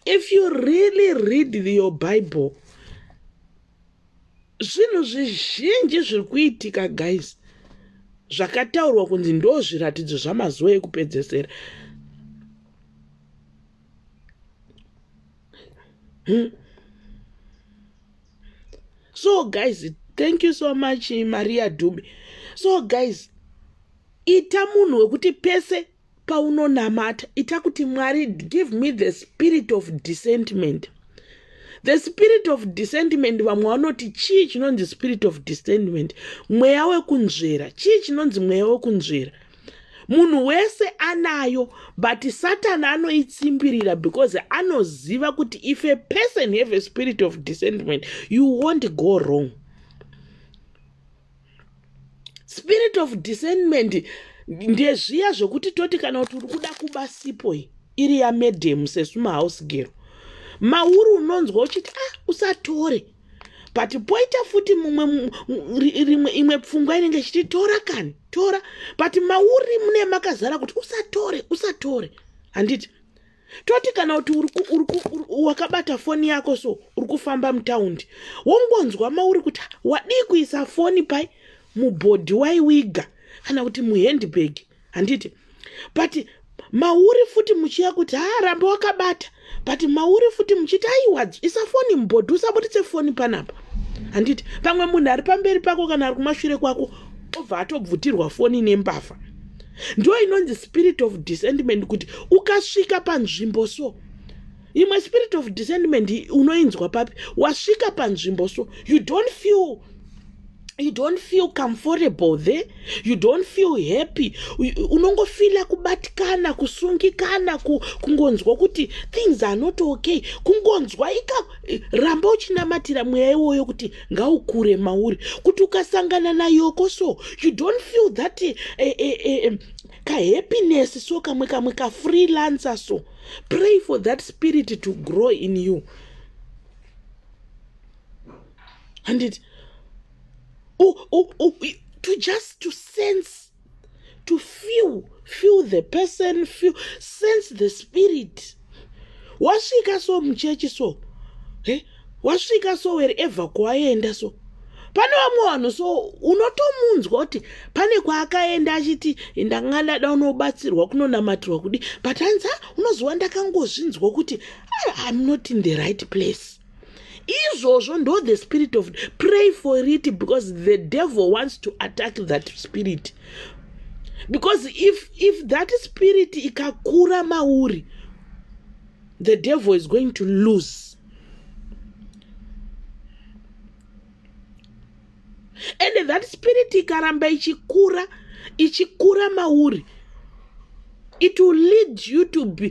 If you really read your Bible, zvinhu zvizhinji zviri kuitika guys zvakataurwa kunzi ndo zviratidzo zvamazuva ekupedzesera. So guys, thank you so much Maria Dube. So guys, ita munhu wekuti pese paunonamata ita kuti Mwari give me the spirit of discernment. The spirit of discernment, vamwe vanoti chii chinonzi spirit of discernment? Mweya wekunzvera. Chii chinonzi mweya wekunzvera? Munhu wese anayo, but Satan anoitsimbirira because anoziva kuti if a person have a spirit of discernment, you won't go wrong. Spirit of discernment ndezviya zvokuti toti kana kuti uri kuda kuba sipo iri yamedhem sesu mahouse girl, mauri unonzwa uchiti usatore, but poita futi mumwe imwe pfungwa inenge ichiti tora kani tora, but mauri mune makazara kuti usatore usatore. Handiti toti kana kuti wakabata foni yako so uri kufamba mutaundi, wongonzwa mauri kuti wadii kuisa foni pai mubhodhi waiwiga kana kuti muhandbag. Handiti but mauri futi muchiya kuti ramba wakabata, but mauri futi muchiti aiwa isa foni mubhodhi, usabuditse foni panapa. Handiti pamwe munhu ari pamberi pako kana ari kumashure kwako obva atobvutirwa foni nembavha. Ndo inonzi spirit of discernment, kuti ukasvika panzvimbo so, imwe spirit of discernment unoinzwa papi? Wasvika panzvimbo so, you don't feel You don't feel comfortable there, you don't feel happy. Unongofila kubatikana, kusungikana, kungonzwa kuti things are not okay. Kungonzwa ika ramba uchinamatira mweya iwoyo kuti ngaukure mauri, kuti ukasangana nayoko so you don't feel that kahappiness so, kamwe kamwe kafreelancer. So pray for that spirit to grow in you. And it to just to sense, to feel the person, feel, sense the spirit. Wasvika so muchechi so, wasvika so wherever kwaenda so, pane vamwe vanhu so unotomunzwa kuti pane kwaakaenda achiti ndanga ndada unobatsirwa kunonamatirwa kudi, but hanzi unoziva ndakangozvinzwa kuti I'm not in the right place. Izvozvo ndo the spirit of, pray for it, because the devil wants to attack that spirit. Because if that spirit ikakura mauri, the devil is going to lose. And that spirit ikaramba ichikura, ichikura mauri, it will lead you to be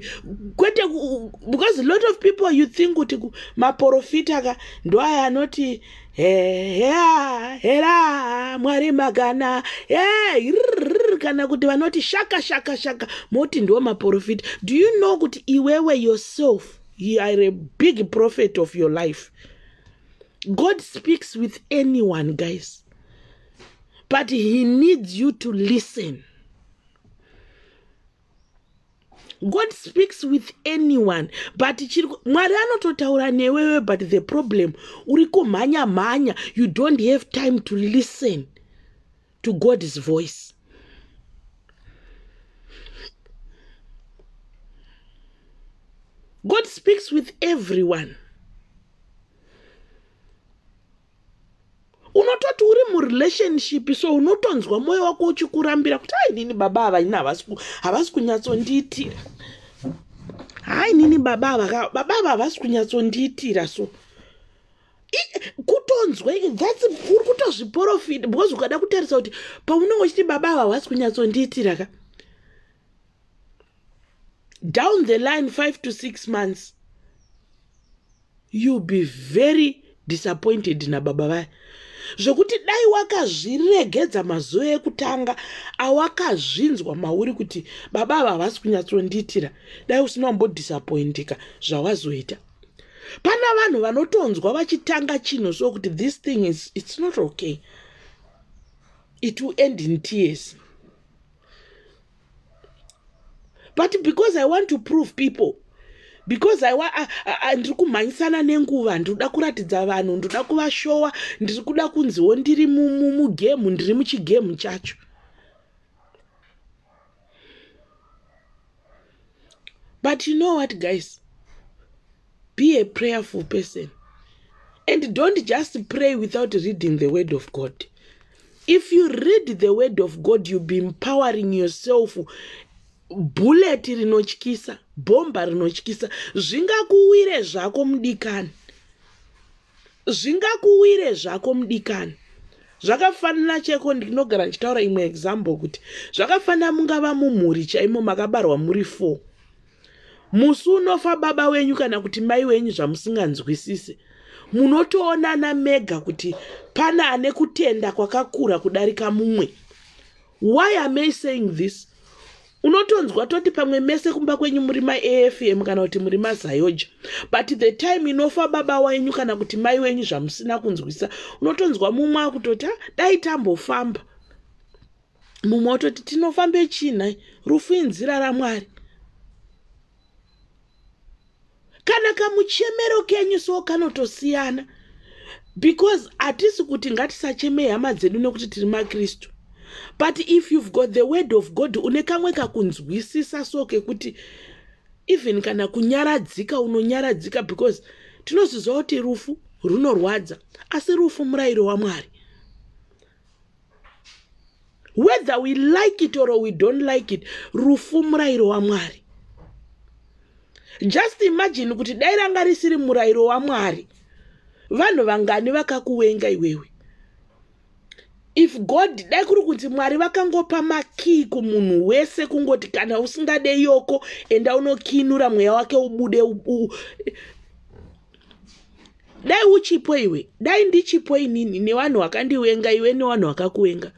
kwete, because a lot of people, you think kuti maprofita ka ndo aya anoti hea hera Mwari magana he, kana kuti vanoti shaka shaka shaka, moti ndo maprofita. Do you know kuti iwewe yourself, you are a big prophet of your life? God speaks with anyone, guys, but he needs you to listen. God speaks with anyone, but Mwari anototaura newewe, but the problem, uri kumhanya mhanya, you don't have time to listen to God's voice. God speaks with everyone. Unototi uri murelationship so, unotonzwa mwoyo wako uchikurambira kuti ai, nini baba ava ini havasi kunyatsondiitira. Hai, nini baba ava, baba ava havasi kunyatsondiitira. So kutonzwa, that's uri kutozviprofita, because ukada kutarisa kuti paunenge uchiti baba ava havasi kunyatsondiitira ka, down the line 5 to 6 months you'll be very disappointed nababa vaya, zvokuti dai wakazviregedza mazuva ekutanga awakazvinzwa mauri kuti baba ava havasi kunyatsondiitira, dai usina kumbodisappointika zvawazoita. Pana vanhu vanotonzwa vachitanga chinhu so kuti this thing is, it's not okay, it will end in tears. But because I want to prove people, because ndiri kumhanyisana nenguva, ndiri kuratidza vanhu, ndinoda kuvashowa, ndiri kuda kunziwo ndiri mugemu, ndiri muchigemu chacho. But you know what, guys? Be a prayerful person, and don't just pray without reading the word of God. If you read the word of God, you'll be empowering yourself. Bullet rinotyisa, bhomba rinotyisa, zvingakuwire zvako mudikani, zvingakuwire zvako mudikani. Zvakafanana cheko, ndinogara ndichitaura imwe example kuti zvakafanana mungava mumhuri chaimo makabarwa muri 4, musi unofa baba wenyu kana kuti mai wenyu zvamusinganzwisisi, munotoonana mega kuti pana ane kutenda kwakakura kudarika mumwe. Why am I saying this? Unotonzwa toti pamwe mese kumba kwenyu muri maAFM kana kuti muri maZAOGA, but the time inofa baba wenyu kana kuti mai wenyu zvamusina kunzwisa, unotonzwa mumwe akutoti dai tambofamba, mumwe ototi tinofambe china, rufu inzira raMwari. Kana kamuchemero kenyu so kanotosiyana, because hatisi kuti ngatisachemei hama dzedu nekuti tiri maKristu, but if you've got the word of God, une kamwe kakunzwisisa so kekuti even kana kunyaradzika unonyaradzika, because tinoziziva kuti rufu runorwadza, asi rufu murayiro waMwari. Whether we like it or we don't like it, rufu murayiro waMwari. Just imagine kuti dai ranga risiri murayiro waMwari, vanhu vangani vakakuwenga iwewe? If God, dai kuri kuti Mwari vakangopa makii kumunhu wese, kungoti kana usingade yoko, enda unokinura mweya wake ubude. Dai uchipo iwe, dai ndichipo inini, nevanhu vakandiwenga iwe, nevanhu vakakuwenga.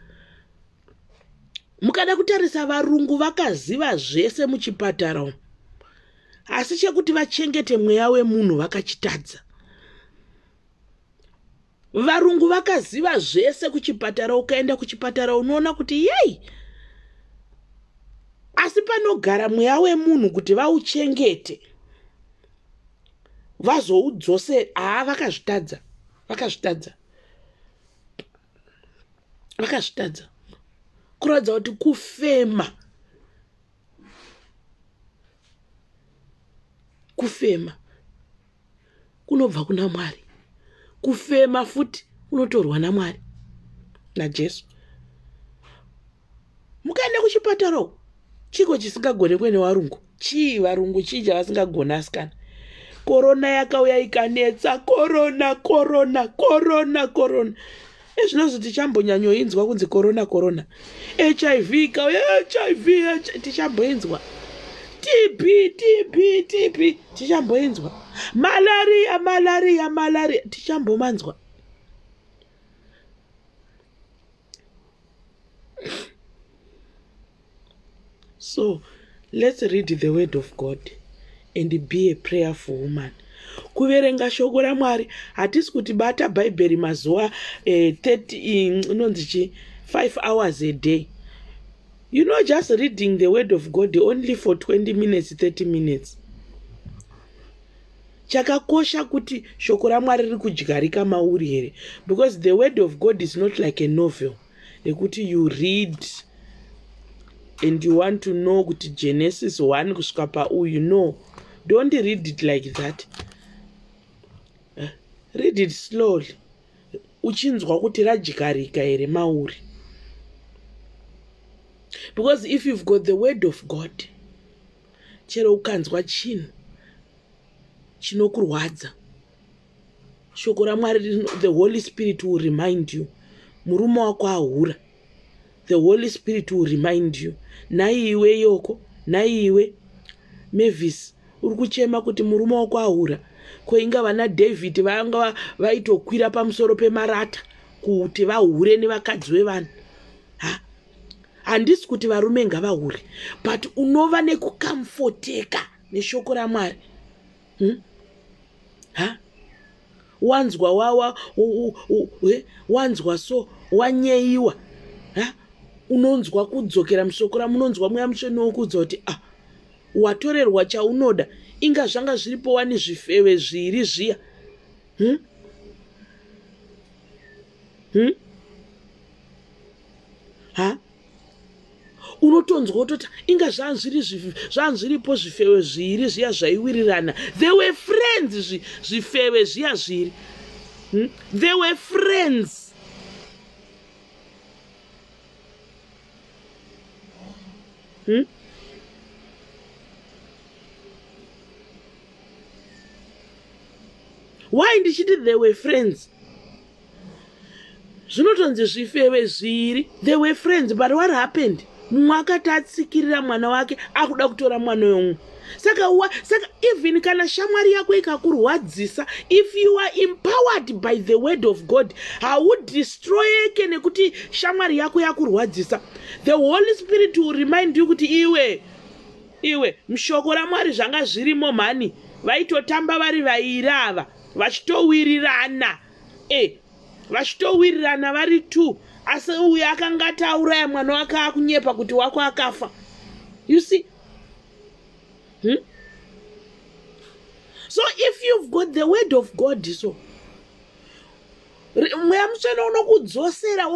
Mukada kutarisa, varungu vakaziva zvese muchipatara umu, asi chekuti vachengete mweya wemunhu vakachitadza. Varungu vakaziva zvese kuchipatara. Ukaenda kuchipatara unoona kuti yei, asi panogara mweya wemunhu kuti vauchengete vazoudzose, haa, vakazvitadza, vakazvitadza, vakazvitadza. Kuratidza kuti kufema kunobva kuna Mwari, kufema futi kunotorwa naMwari, naJesu. Mukaenda kuchipatara uku, chiko chisingagonekwe nevarungu? Chii varungu, chii chavasingagona asikana? Korona yakauya ikanetsa, korona, korona, korona, korona. Ezvinozvi tichambonyanyoinzwa kunzi korona, korona. HIV ikauya, HIV, tichamboinzwa. TB, TB, TB, tichamboinzwa. Malaria, malaria, malaria, tichambomanzwa. So let's read the word of God and be a prayerful woman. Kuverenga shoko raMwari, hatisi kuti bata Bhaibheri mazuva 30, inonzi chi 5 hours a day. Just reading the word of God only for 20 minutes, 30 minutes. Chakakosha kuti shoko raMwari riri kudyarika mauri here, because the word of God is not like a novel nekuti you read and you want to know kuti Genesis 1 kusvika pauyu. No, don't read it like that. Read it slowly, uchinzwa kuti radyarika here mauri, because if you've got the word of God, chero ukanzwa chinhu chinokurwadza, shoko raMwari, the Holy Spirit will remind you. Murume wako ahura, the Holy Spirit will remind you. Naiwe yoko, naiwe Mavis, uri kuchema kuti murume wako ahura, koinga vana David vanga vaitokwira pamusoro pemarata kuti vahure nevakadzi vevanhu. Ha, handisi kuti varume ngavahure, but unova nekucomforteka neshoko raMwari, Ha, wanzwa wawa, wanzwa so wanyeyiwa, ha, unonzwa kudzokera mushoko ramunonzwa Mweya Mutsvene wokudza kuti, ah, watorerwa chaunoda, inga zvanga zviripo wani zvifeve zviri zviya, Ha, unotonzwa kutoti inga zvanzviripo zvifeve zviri zviya zvaiwirirana. They were friends, zvifeve zviya zviri, They were friends, Why ndichiti they were friends? Zvinotonzi zvifeve zviri, they were friends, but what happened? Mumwe akati atsikirira mwana wake, akuda kutora mwana wemumwe. Saka even kana shamwari yako ikakurwadzisa, if you are empowered by the word of God, haudestroyeke nekuti shamwari yako yakurwadzisa. The Holy Spirit will remind you kuti iwe, iwe, mushoko raMwari zvanga zvirimo mhani, vaitotamba vari vairi ava vachitowirirana, vachitowirirana vari two, asi uyu akanga atauraya mwana wake, akunyepa kuti wako akafa. You see, So if you've got the word of God, so Mweya Mutsvene unokudzosera,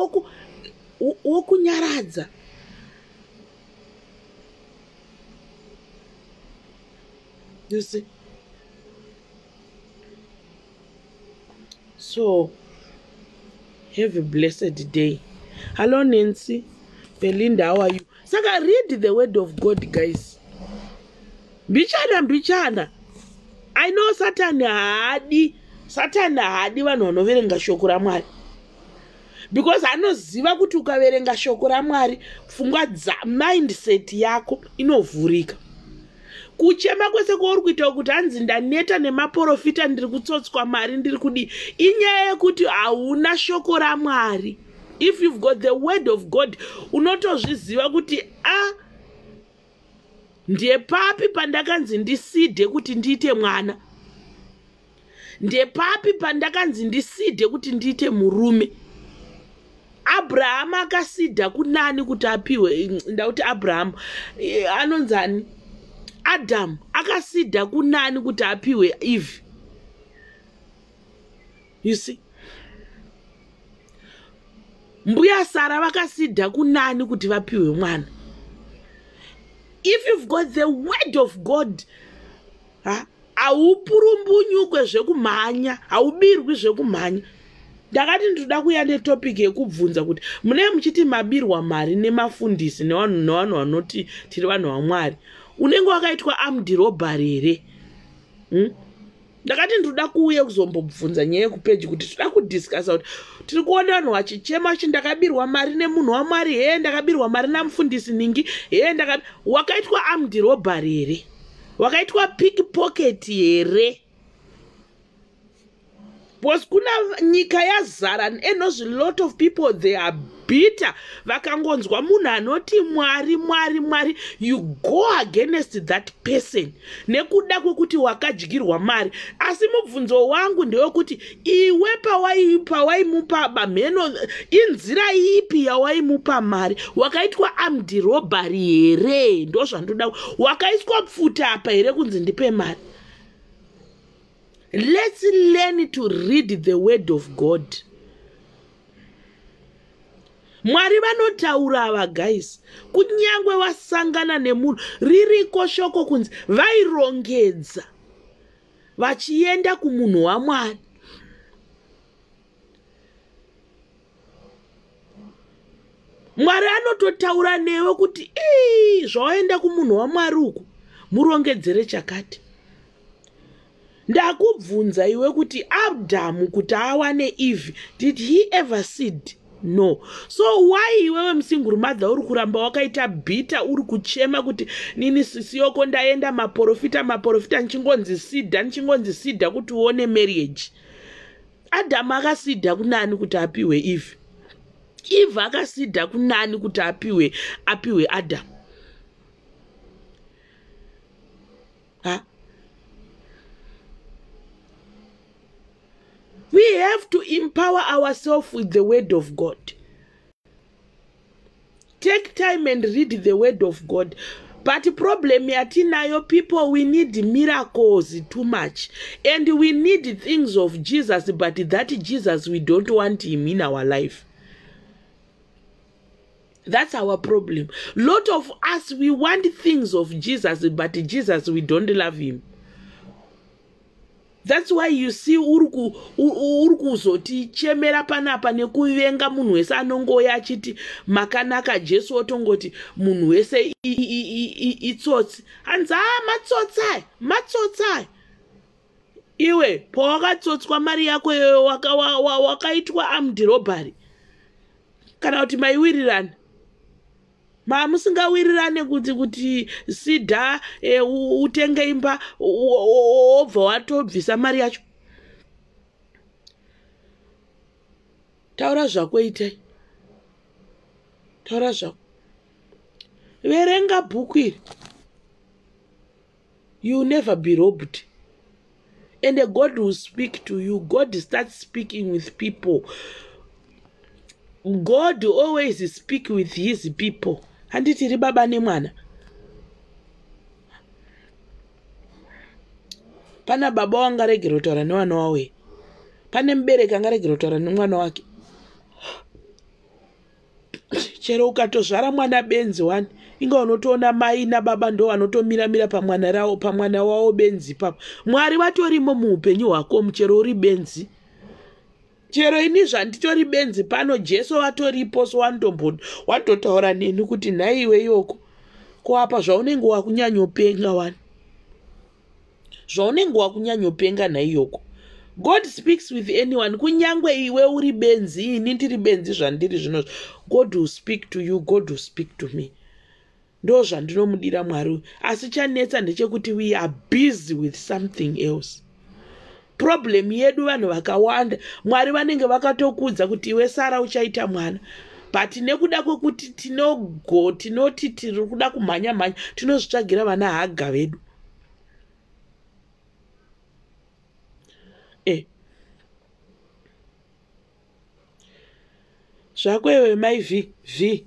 wokunyaradza. You see? So have a blessed day. Hello Nancy, Belinda, how are you? Saka read the word of God, guys, mbichana mbichana. I know Satani haadi, Satani haadi vanhu vanoverenga shoko raMwari. Because anoziva kuti ukaverenga shoko raMwari, pfungwa dzamindset yako inovhurika. Kuchema kwese kwauri kuita kuti hanzi ndaneta nemaprofita, ndiri kutsotswa mari, ndiri kudii, inyaya yekuti hauna shoko raMwari. If you've got the word of God, unotozviziva kuti a ndepapi pandakanzi ndiseede kuti ndiite mwana, ndepapi pandakanzi ndiseede kuti ndiite murume. Abrahamu akaseeda kunani kuti apiwe? Ndakuti Abrahamu, anonzani, Adamu akaseeda kunani kuti apiwe Eve? You see, mbuya Sara vakaseeda kunani kuti vapiwe mwana? If you've got the word of God, haupurumbunyukwe zvekumhanya, haubirwi zvekumhanya. Ndakati ndinoda kuuya netopic yekubvunza kuti munee muchiti mabirwa mari nemafundisi nevanhu vanoti tiri vanhu vaMwari, unenge wakaitwa armed robbery here? Ndakati ndinoda kuuya kuzombobvunza nyaya yekupeji kuti toda kudiscussa kuti tiri kuona vanhu vachichema vachi ndakabirwa mari nemunhu waMwari, hee, ndakabirwa mari namufundisi ningi, hee, wakaitwa armed robbery here? Wakaitwa pickpocket here? Because kuna nyika yazara enozvi lot of people, they are bitter. Vakangonzwa munhu anoti Mwari, Mwari, Mwari, you go against that person nekuda kwekuti wakadyirwa mari. Asi mubvunzo wangu ndewekuti iwe pawaimupa bamheno, inzira ipi yawaimupa mari? Wakaitwa armed robbery here? Ndo zvandoda. Wakaiswa pfuta apa here kunzi ndipe mari? Let's learn to read the word of God. Mwari vanotaura ava, guys. Kunyange wasangana nemunhu, ririko shoko kunzi vairongedza vachienda kumunhu waMwari. Mwari anototaura newe kuti ii, zvawaenda kumunhu waMwari uku, murongedzere chakati. Ndakubvunza iwe kuti Adamu kuti awane Eve, did he ever seed? No. So why iwewe musingle mother uri kuramba wakaita bitter, uri kuchema kuti nini sisiyoko ndaenda maprofita, maprofita, nchingonzi seeda, nchingonzi seeda kuti uone marriage? Adamu akaseeda kunani kuti apiwe Eve? Eve akaseeda kunani kuti apiwe Adamu? Ha, we have to empower ourselves with the word of God. Take time and read the word of God. But problem yatinayo, people, we need miracles too much and we need things of Jesus, but that Jesus, we don't want him in our life. That's our problem. Lot of us, we want things of Jesus, but Jesus, we don't love him. That's why you see uri kuzotichemera panapa nekuvenga munhu wese anongoya achiti makanaka Jesu, otongoti munhu wese itsotsi. Hanzi a matsotsi aya, matsotsi aya. Iwe pawakatsotswa mari yako iyoyo, wakaitwa armed robbery kana kuti maiwirirana? Mamusingawirirane kuti seeda, utenge imba, wobva watobvisa mari yacho. Taura zvako, itai, taura zvako. Verenga bhuku iri, you never be robbed and God will speak to you. God starts speaking with people. God always speak with his people. Handitiri baba nemwana? Pana baba wangaregera kutaura nevana wawe? Pane mubereki angaregera kutaura nemwana wake? Chero ukatozvara mwana benzi wani, inga unotoona mai nababa ndo vanotomiramira pamwana ravo, pamwana wavo benzi ipapo. Mwari vatorimo muupenyu hwako, muchero uri benzi. Chero ini zvanditori benzi pano, Jesu vatoripo. So wandotaura neni kuti nhaiwe yoko, ko apa zvaunenge wakunyanyopenga wani, zvaunenge wakunyanyopenga nhaiyoko. God speaks with anyone. Kunyangwe iwe uri benzi, ini ndiri benzi zvandiri zvinozvo, God will speak to you, God will speak to me. Ndo zvandinomudira Mwari uyu. Asi chanetsa ndechekuti we are busy with something else. Problem yedu vanhu vakawanda, Mwari vanenge vakatokuudza kuti iwe Sara uchaita mwana, but nekuda kwekuti tinogo tinoti tiri kuda kumhanya mhanya, tinozvitsvagira vana Haga vedu. Zvako iwe mai V V,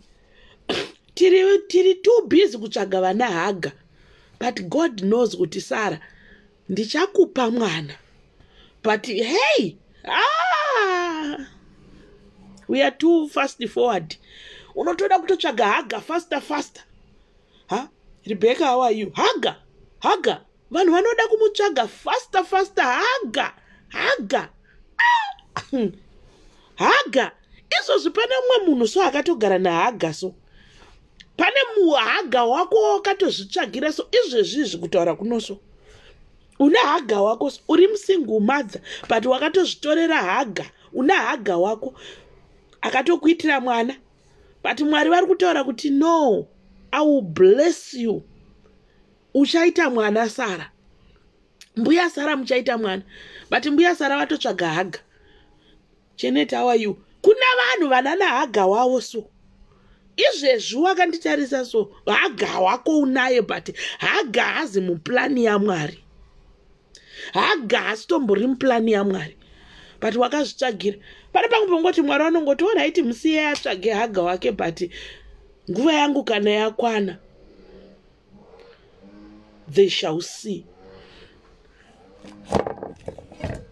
tiri too busy kutsvaga vana Haga, but God knows kuti Sara ndichakupa mwana, but hey, we are too fast forward. Unotoda kutotsvaga Haga faster faster. Ha, Rebecca, how are you? Haga, Haga, vanhu vanoda kumutsvaga faster faster. Haga, Haga, Haga. Izvozvi pane mumwe munhu so akatogara naHaga, so pane muHaga wako wakatozvitsvagira. So izvezvi izvi kutaura kunoso una Haga wako, uri musingle mother, but wakatozvitorera Haga. Una Haga wako akatokuitira mwana, but Mwari vari kutaura kuti no, I will bless you, uchaita mwana Sara, mbuya Sara muchaita mwana, but mbuya Sara vatotsvaga Haga. Chenet, how are you? Kuna vanhu vanana Haga wavo, so izvezvi wakanditarisa, so Haga wako unaye, but Haga hazi muplani yaMwari. Haga hasitombori muplani yaMwari, but wakazvitsvagira. Pane pamwe pongoti Mwari vanongoti alright, musiye atsvage Haga wake, but nguva yangu kana yakwana, they shall see.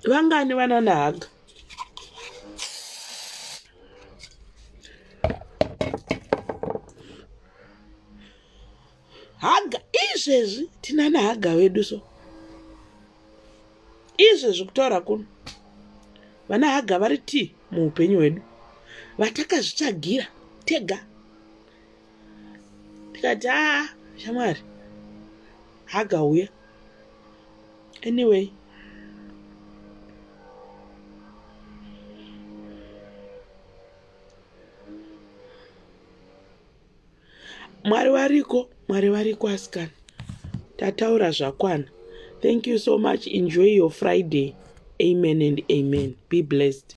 Vangani vanana Haga? Haga izvezvi tinana Haga vedu, so izvezvi kutaura kuno vana Haga vari ti muupenyu hwedu vatakazvitsvagira tega, tikati aa, shamwari, Haga uya. Anyway, Mwari variko, Mwari variko. Asikana, tataura zvakwana. Thank you so much. Enjoy your Friday. Amen and amen. Be blessed.